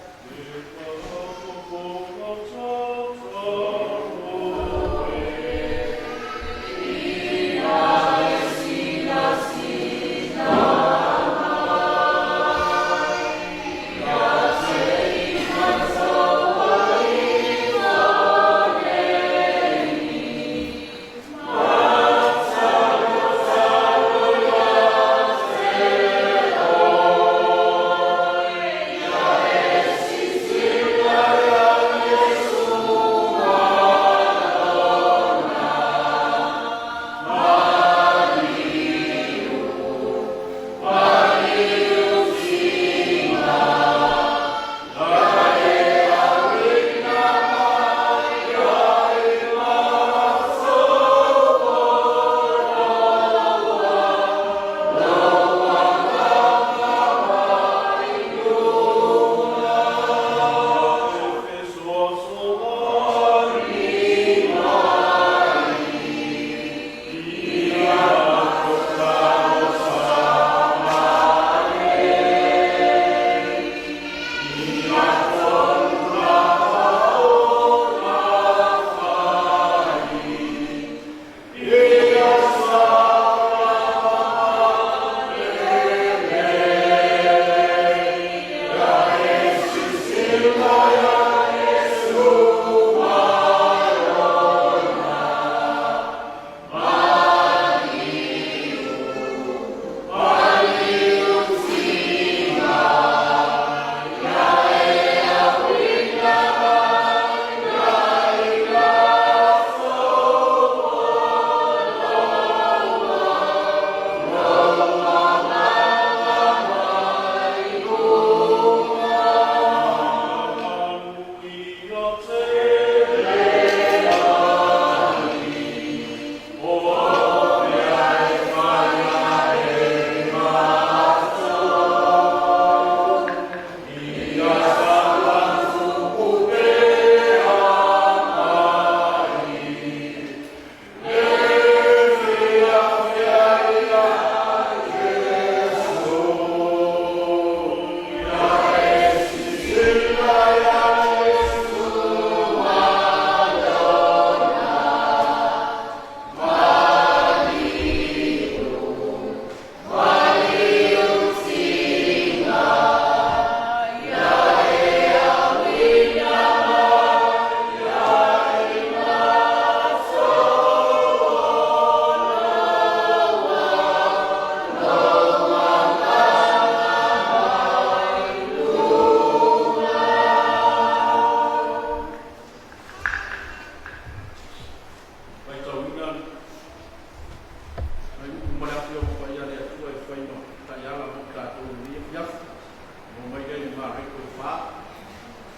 malo ai tofa.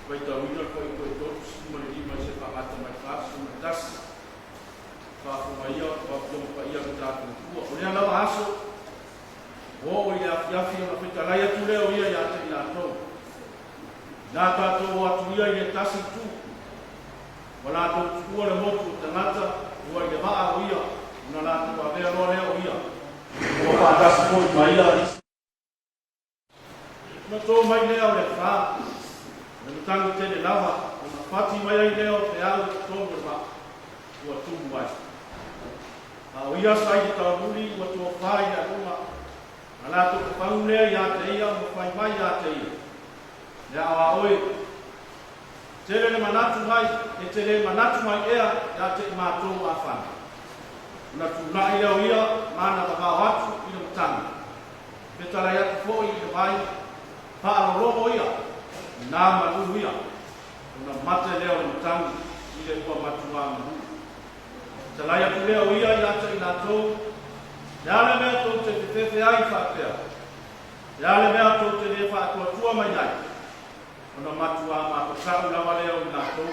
Faitauina le Fuaiupu e 35 i se faagata mai 41. Faafofoga ia o Afioga Paia a lo tatou Atua. O lea lava aso, ua oo i le afiafi ona fetalai atu lea o ia ia te i latou. Ina tatou o atu ia i le tasi itu, ua latou tuua le motu o tagata, ua i le vaa o ia, ona latou avea loa lea o ia. Ua faatasi foi ma ia isi. Ona tō mai lea o le fa, o le matagi tele lava, ona fati mai ai lea o feau i totonu o le vaa, ua tumu ai. A o ia sa i le taumuli ua tofa i le aluga, na latou fafagu lea ia te ia ma fai mai ia te ia, Le ao a oe, tele le manatu mai, e te le manatu mai ea ia te i matou afana. Ona tuna'i lea o ia ma ana vavao atu i le matagi. Fetalai atu foi i le vai, faalologo ia, na malulu ia, ona mate lea o le matagi i le ua matuā malulu. Fetalai atu lea o ia ia te i latou, Le a le mea tou te fefefe ai faapea? Le a le mea tou te le faatuatua mai ai? Ona matuā matasaʻu lava lea o i latou.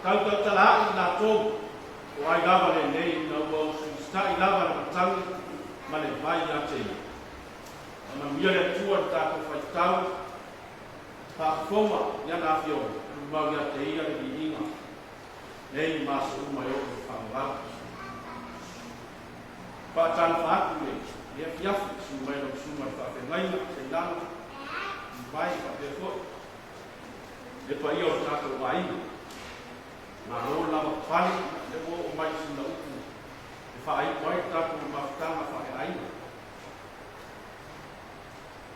Tautautala aʻi i latou, o ai lava lenei ina ua usuusutai lava le matagi ma le vai ia te ia. Faamanuia le Atua i le tatou faitau faafofoga i ana afioga, tumau ia te ia le viiga nei ma aso uma e oo i le faavavau. Faatalofa atu i le afiafi, susu mai lau susuga i le faafeagaiga, Seilano, Ivai faapea foi le paia o le tatou aiga. Malo le lava papale, lea ua oo mai sina upu e faaiu ai le tatou mafutaga faaleaiga.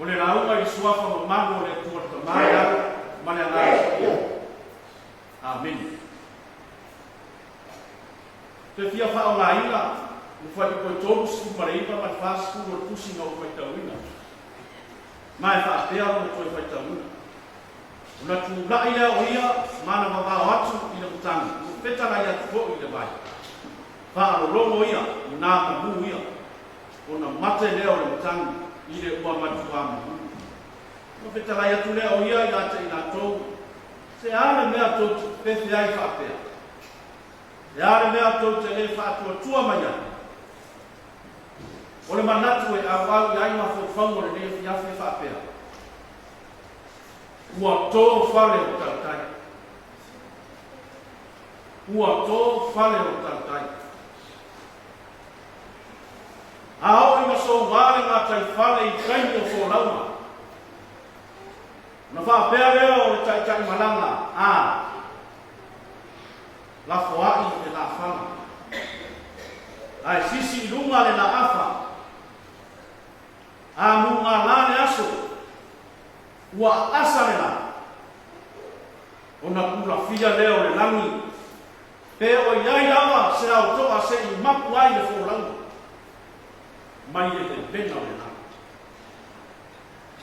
O le lauga i le suafa mamalu o le Atua le Tama, le Alo ma le Agaga Paia. Amene. Toe fia faaaogaina le fuaiupu e 39 ma le 40 o le tusi na ou faitauina. Ma e faapea lona toe faitauina. Ona tulai lea o ia ma ana vavao atu i le matagi, ua fetalai atu foi i le vai. Faalologo ia, na malū ia, ona mate lea o le matagi i le ua matuā malū. Ona fetalai atu lea o ia ia te i latou, Se a le mea tou te fefe ai faapea? Le a le mea tou te le faatuatua mai ai? O le manatu e auau i ai mafaufauga o lenei afiafi e faapea, Ua tō fale o tautai. Ua tō fale o tautai. A oo ina soua le gataifale i taimi o folauga, ona faapea lea o le taitai malaga, a lafoa'i le lafala, ae sisi i luga le laafa, a mugala le aso, Ua aasa le lā, ona kulafia lea o le lagi, pe o i ai lava se aotoa se i mapu ai le folauga mai le vevena o le lagi.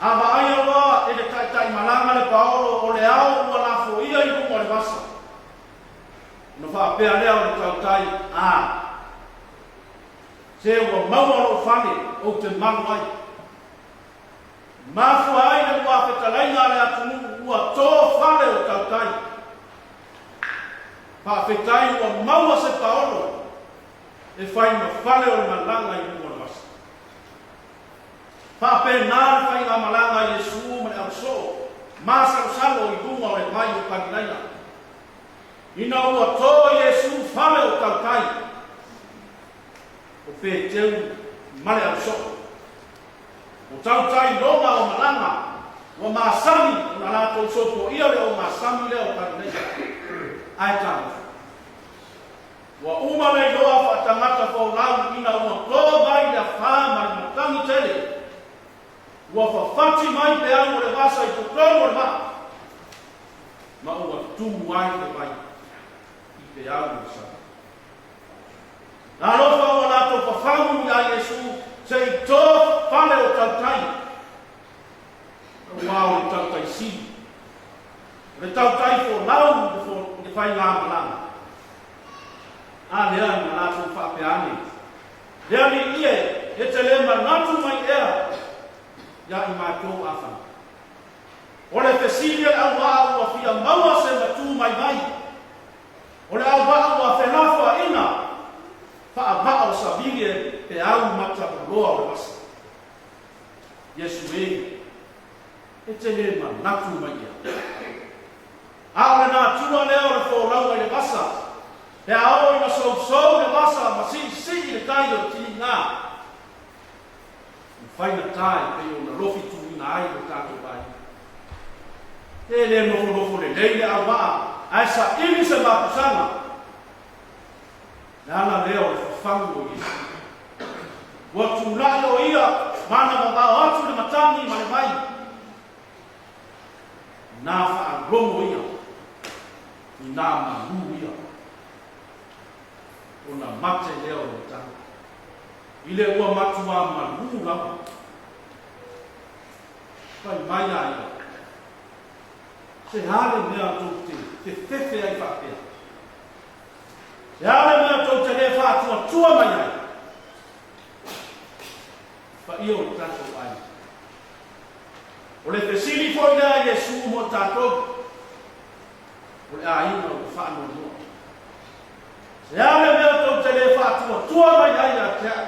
A vaaia loa e le taitaimalaga le paolo o le ao ua lafoia i luga o le vasa, ona faapea lea o le tautai, A, se ua maua lou fale ou te malu ai. Mafua ai le ua fetalaiga a le atunuu ua tō fale o tautai. Faafetai ua maua se paolo e fai ma fale o le malaga i luga o le vasa. Faapena le faigamalaga a Iesu ma le ausoo masalosalo i luga o le vai o Kalilaia. Ina ua tō Iesu fale o tautai, o Peteu ma le ausoo. O tautai loga o malaga ua masani ona latou sopoia le ogasami lea o Kalileia. Ae talofa! Ua uma le iloa faatangata folau ina ua to mai le afā ma le matagi tele. Ua fafati mai peau o le vasa i totonu o le vaa, ma ua tumu ai le vai i peau o le sami. Na alofa ua latou fafagu iā Iesu se i tō fale o tautai, aua o le tautai sili, o le tautai folau i le faigamalaga. A lea na latou faapea ane, Le Alii e, e te le manatu mai ea iā i matou afana. O le fesili a le auvaa ua fia maua se matū maimai. O le auvaa ua felafoaiina faavaa o savili e peau matavoloa o le vasa. Iesu e, e te lē manatu mai ia. A o le natura lea o le folauga i le vasa, pe a oo ina sousou le vasa ma siisii le tai o le tiliga, e faigata e pei ona lofi tuuina ai lo tatou aiga. E le nofonofo lelei le auvaa ae saili se mapusaga. Le ala lea o le fafagu o Iesu. Ua tulai o ia ma ana vavao atu le matagi ma le vai. Inā faalogo ia, inā malū ia, ona mate lea o le matagi. I le ua matuā malū lava. Fai mai a ia, Se a le mea tou te fefefe ai faapea? Se a le mea tou te lē faatuatua mai ai? Paia o le tatou aiga. O le fesili foi lea a Iesu mo i tatou, o le aiga ua faanoanoa. Se a le mea tou te lē faatuatua mai ai ia te au?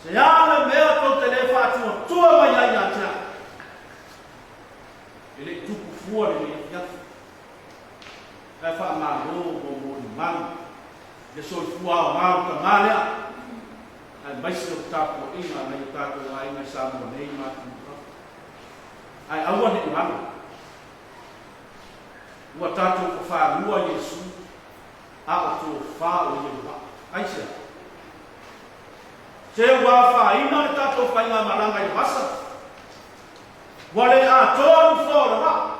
Se a le mea tou te lē faatuatua mai ai ia te au? E le i tupu fua lenei afiafi. Ae faamalo mo molimau le soifua aoga o le tama lea, aemaise o le tapuaiga a nai o tatou aiga i Samoa nei ma atunuu i fafo. Ae aua ne i galo, ua tatou fafalua Iesu, a o tofa o ia i vaa. Aisea? Se ua afaina le tatou faigamalaga i le vasa, ua le atoa nofoa o le vaa.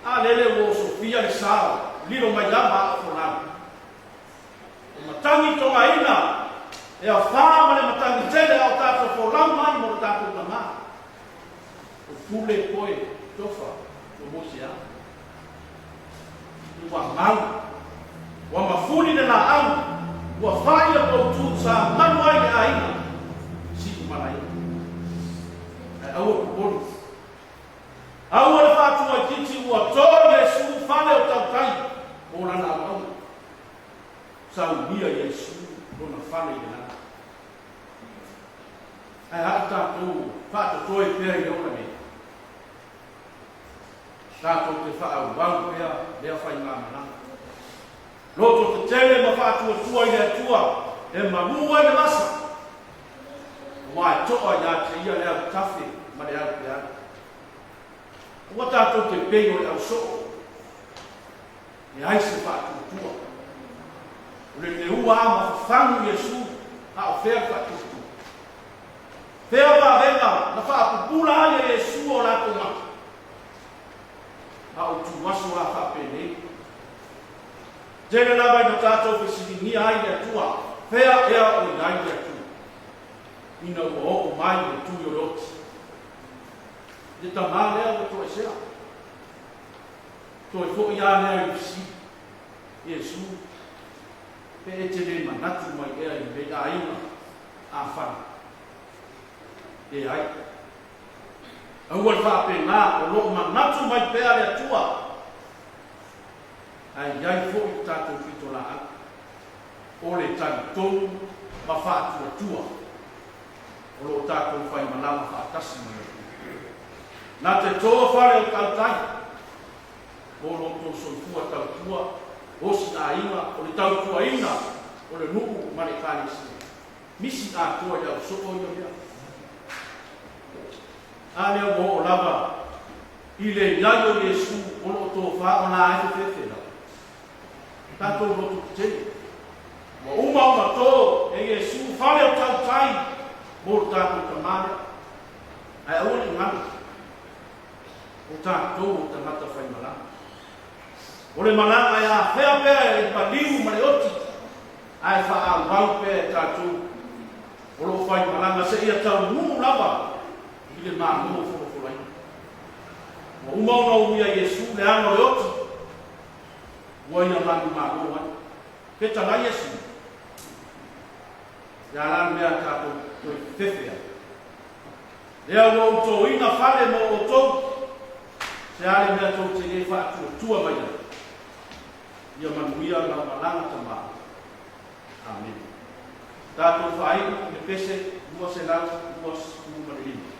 A lele ua osofia le sao, lilo mai lava a o folau. O matagi togaina e afa ma le matagi tele a o tatou folau mai mo le tatou tama. O pule koe tofa o Mose a. Ua mau, ua mafuli le laau, ua fai le poutu sa malu ai le aiga, siʻu malaia. Ae aua popole. Aua le faatuaititi ua to Iesu fale o tautai mo lana auauna. Saunia Iesu lona fale i le lagi. Ae a i tatou faatotoe pea i le ola nei? Tatou te faaauau pea lea faigamalaga. Loto tetele ma faatuatua i le Atua e malū ai le vasa, aua e to'a ia te ia le autafe ma le aupeau. Aua tatou te pei o le ausoo, leai se faatuatua. O le leua a ma fafagu Iesu, a o fea le faatuatua? Fea vavega na faapupula ai e Iesu o latou mata? A o ituaso a faapenei. Tele lava ina tatou fesiligia ai le Atua, fea ea o i ai le Atua? Ina ua oo mai le tui o le oti. Le tamā lea ua toesea. Toe foi a lea i le fesili, Iesu, pe e te le manatu mai ea i lenei aiga afai? Leai. Aua le faapena, o lo o manatu mai pea le Atua. Ae i ai foi le tatou pitolaau, o le talitonu ma faatuatua o lo o tatou faimalaga faatasi ma le Atua. Na te tō fale o tautai mo lo outou soifua tautua, osinaaiga, o le tautuaina o le nuu ma le Ekalesia. Misi atoa i le ausoo ia mea. A lea ua oo lava i le i ai o Iesu o lo o tofa o la e fefefe lava. Tatou loto tetele. Ua uma ona tō e Iesu fale o tautai mo le tatou tama lea. Ae aua ne i galo, o tatou o tagata faimalaga. O le malaga e afea pea e le paliu ma le oti, ae faaauau pea e tatou o lo o faimalaga seia taunuu lava i le Malo folafolaina. Ua uma ona uia Iesu le ala o le oti, ua ia manumalo ai. Fetalai Iesu, ia la le mea tatou toe fefefe ai. Lea ua ou tōina fale mo outou, se a le mea tou te lē faatuatua mai ai? Ia manuia lau malaga tamā. Amene. Tatou faaiu i le pese 225.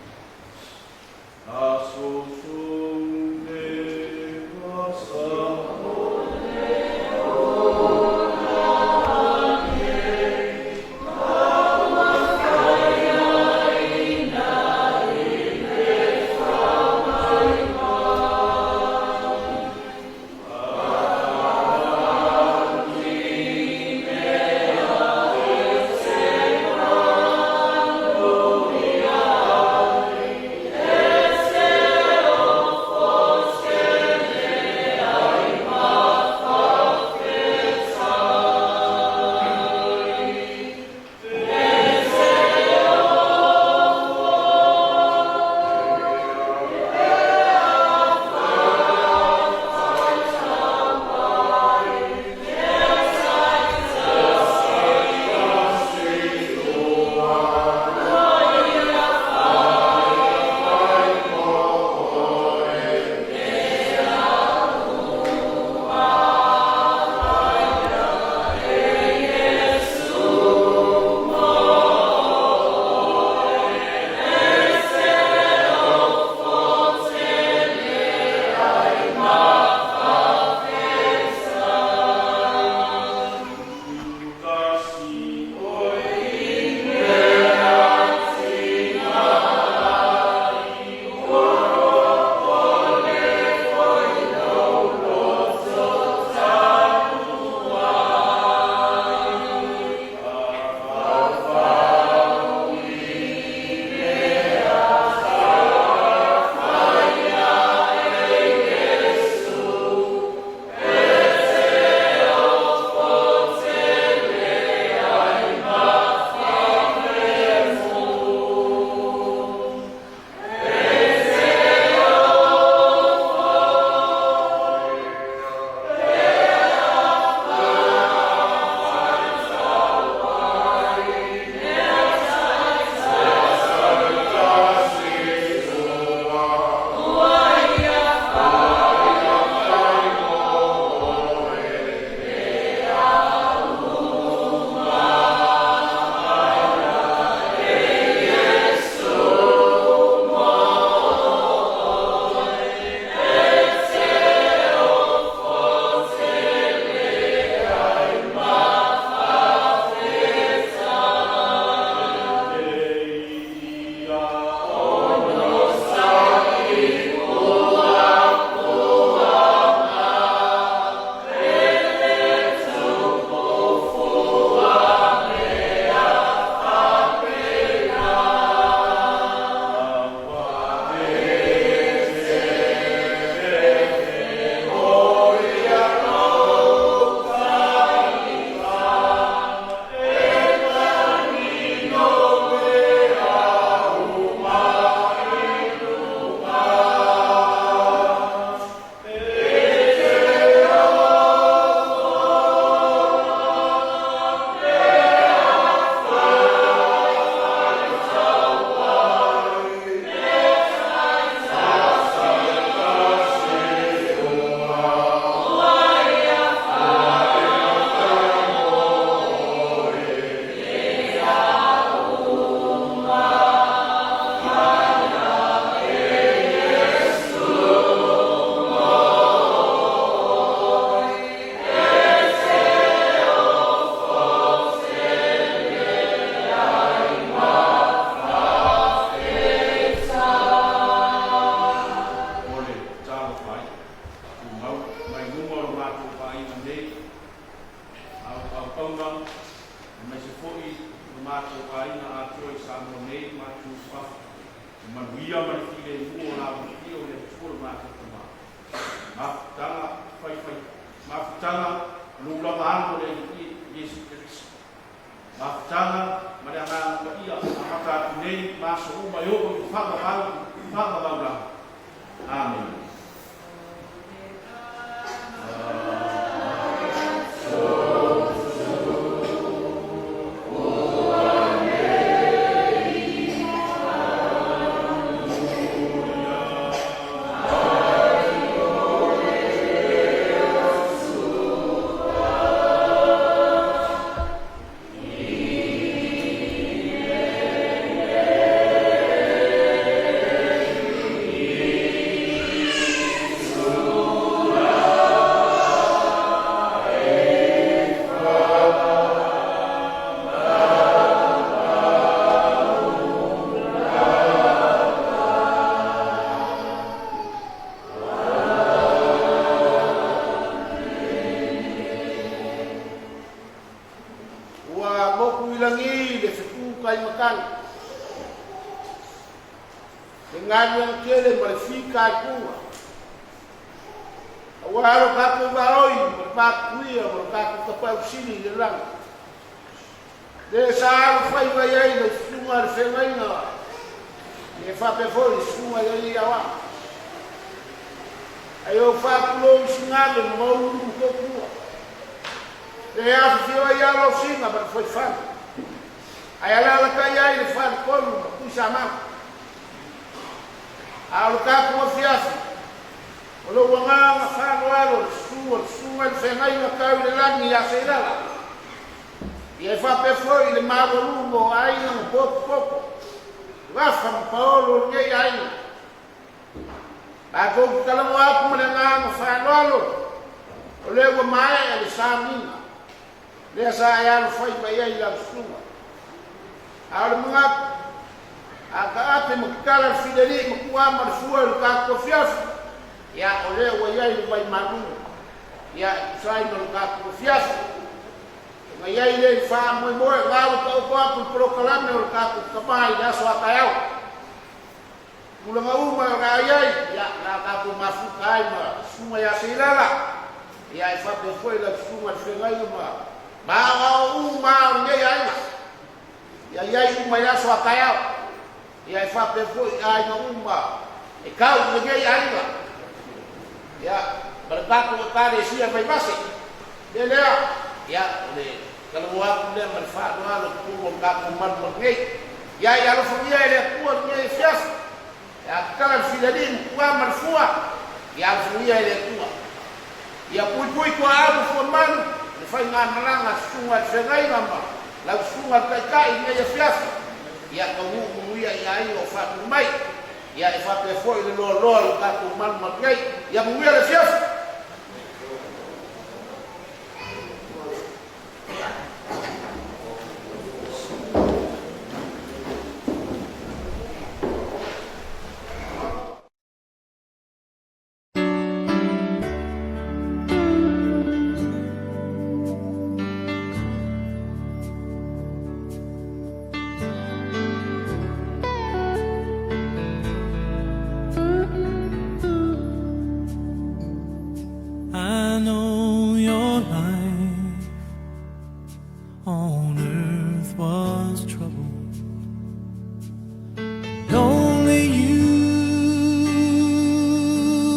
Aso O le tatalo faaiu, tumau mai luma o lo matou aiga nei, a o auauna, aemaise foi lo matou aiga atoa i Samoa nei ma atunuu i fafo, le manuia ma le filemu o la alofia o le Atua lo matou Tama. Mafutaga faifai mafutaga lou lava alo o le Alii Iesu Keriso. Mafutaga ma le Agaga Paia amata atu nei ma aso uma e oo i le faavavau faavavau lava. Amene.
Le galuega tele ma le fitaituga auā lo tatou vaoi ma le vatuia ma lo tatou tapausili i le lagi lē sa alofaiva i ai le susuga a le feagaiga e faapea foi le susuga i alii aoao ae ou faatulou i Sigale ma Maulu ma Tootua le afifio ai Alosina ma le Fuaifale ae alaalatai ai le Faletolu ma Tuisamau. A o le tatou afiafi, o lou agaga faaaloalo i le susu o le Susuga i le Feagaiga tau i le lagi ia Seilala, ia e faapea foi i le maualuga o aiga ma potopoto, Gafa ma Paolo o lenei aiga. Matou te talanoa atu ma le agaga faaaloalo, o lea ua maea le sauniga lea sa e alofaiva i ai i lau susuga. A o le manatu, a taape ma tatala le filelii ma tuua ma le fua i lo tatou afiafi, ia, o lea ua i ai le vaimalu, ia, e tusa ai ma lo tatou afiafi. Ona i ai lea i le faamoemoe, na ua taoto atu le polokalame o le tatou tama i le aso a taeao. Tulaga uma o le a i ai, ia, o le a tatou mafuta ai ma Susuga ia Seilala, ia, e faapea foi lau Susuga i le Feagaiga ma ma aoao uma o lenei aiga. Ia i ai uma i le aso a taeao, ia, e faapea foi i aiga uma e tau i lenei aiga, ia, ma le tatou Ekalesia Vaivase. O le mea lea, ia, o le talanoa atu lea ma le faaaloalo i totonu o le tatou malumalu nei. Ia, ia alofagia e le Atua lenei afiafi, ia tatala le filalii ma tuā ma le fua, ia alofagia e le Atua. Ia puipui tuaau ma fuamalu le faigamalaga a Susuga i le Feagaiga ma lau Susuga le Taitai i lenei afiafi, ia taunuu manuia i aiga o faatuli mai. Ia, e faapea foi le loaloa o le tatou malumalu nei. Ia manuia le afiafi.
I know your life on earth was troubled. And only you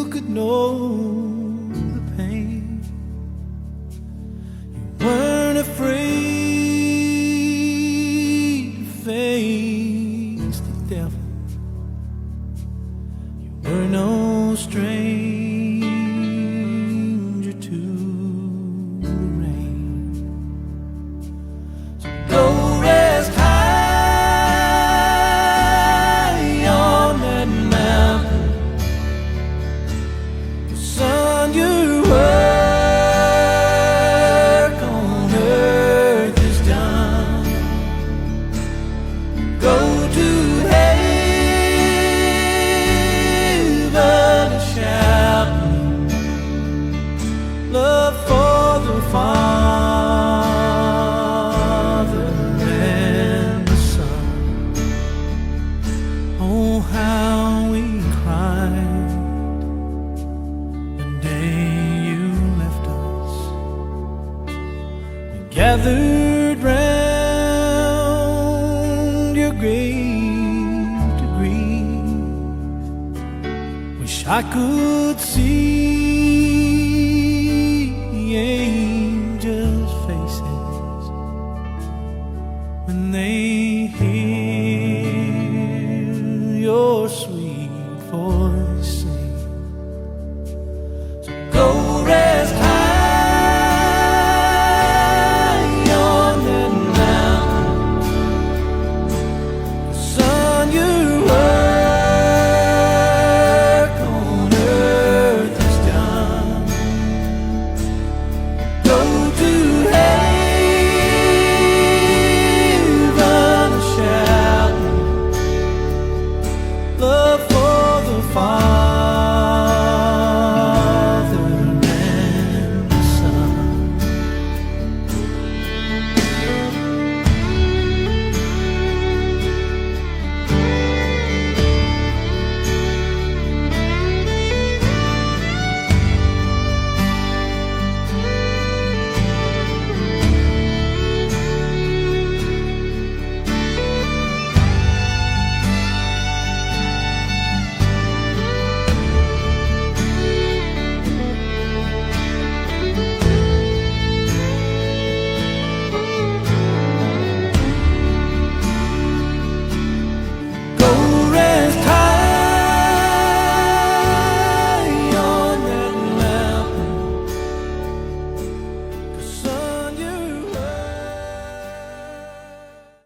could know the pain. You weren't afraid to face the devil. You were no stranger to the rain. So go rest high on that mountain. Son, your work on earth is done. Go to heaven and shout love for the Father and the Son. Oh, how we cried the day you left us. We gathered round your grave to grieve. Wish I could see angels' faces when they hear your sweet voice sing. So go rest high on that mountain. Son, your work on earth is done. Go to heaven and shout love for the Father.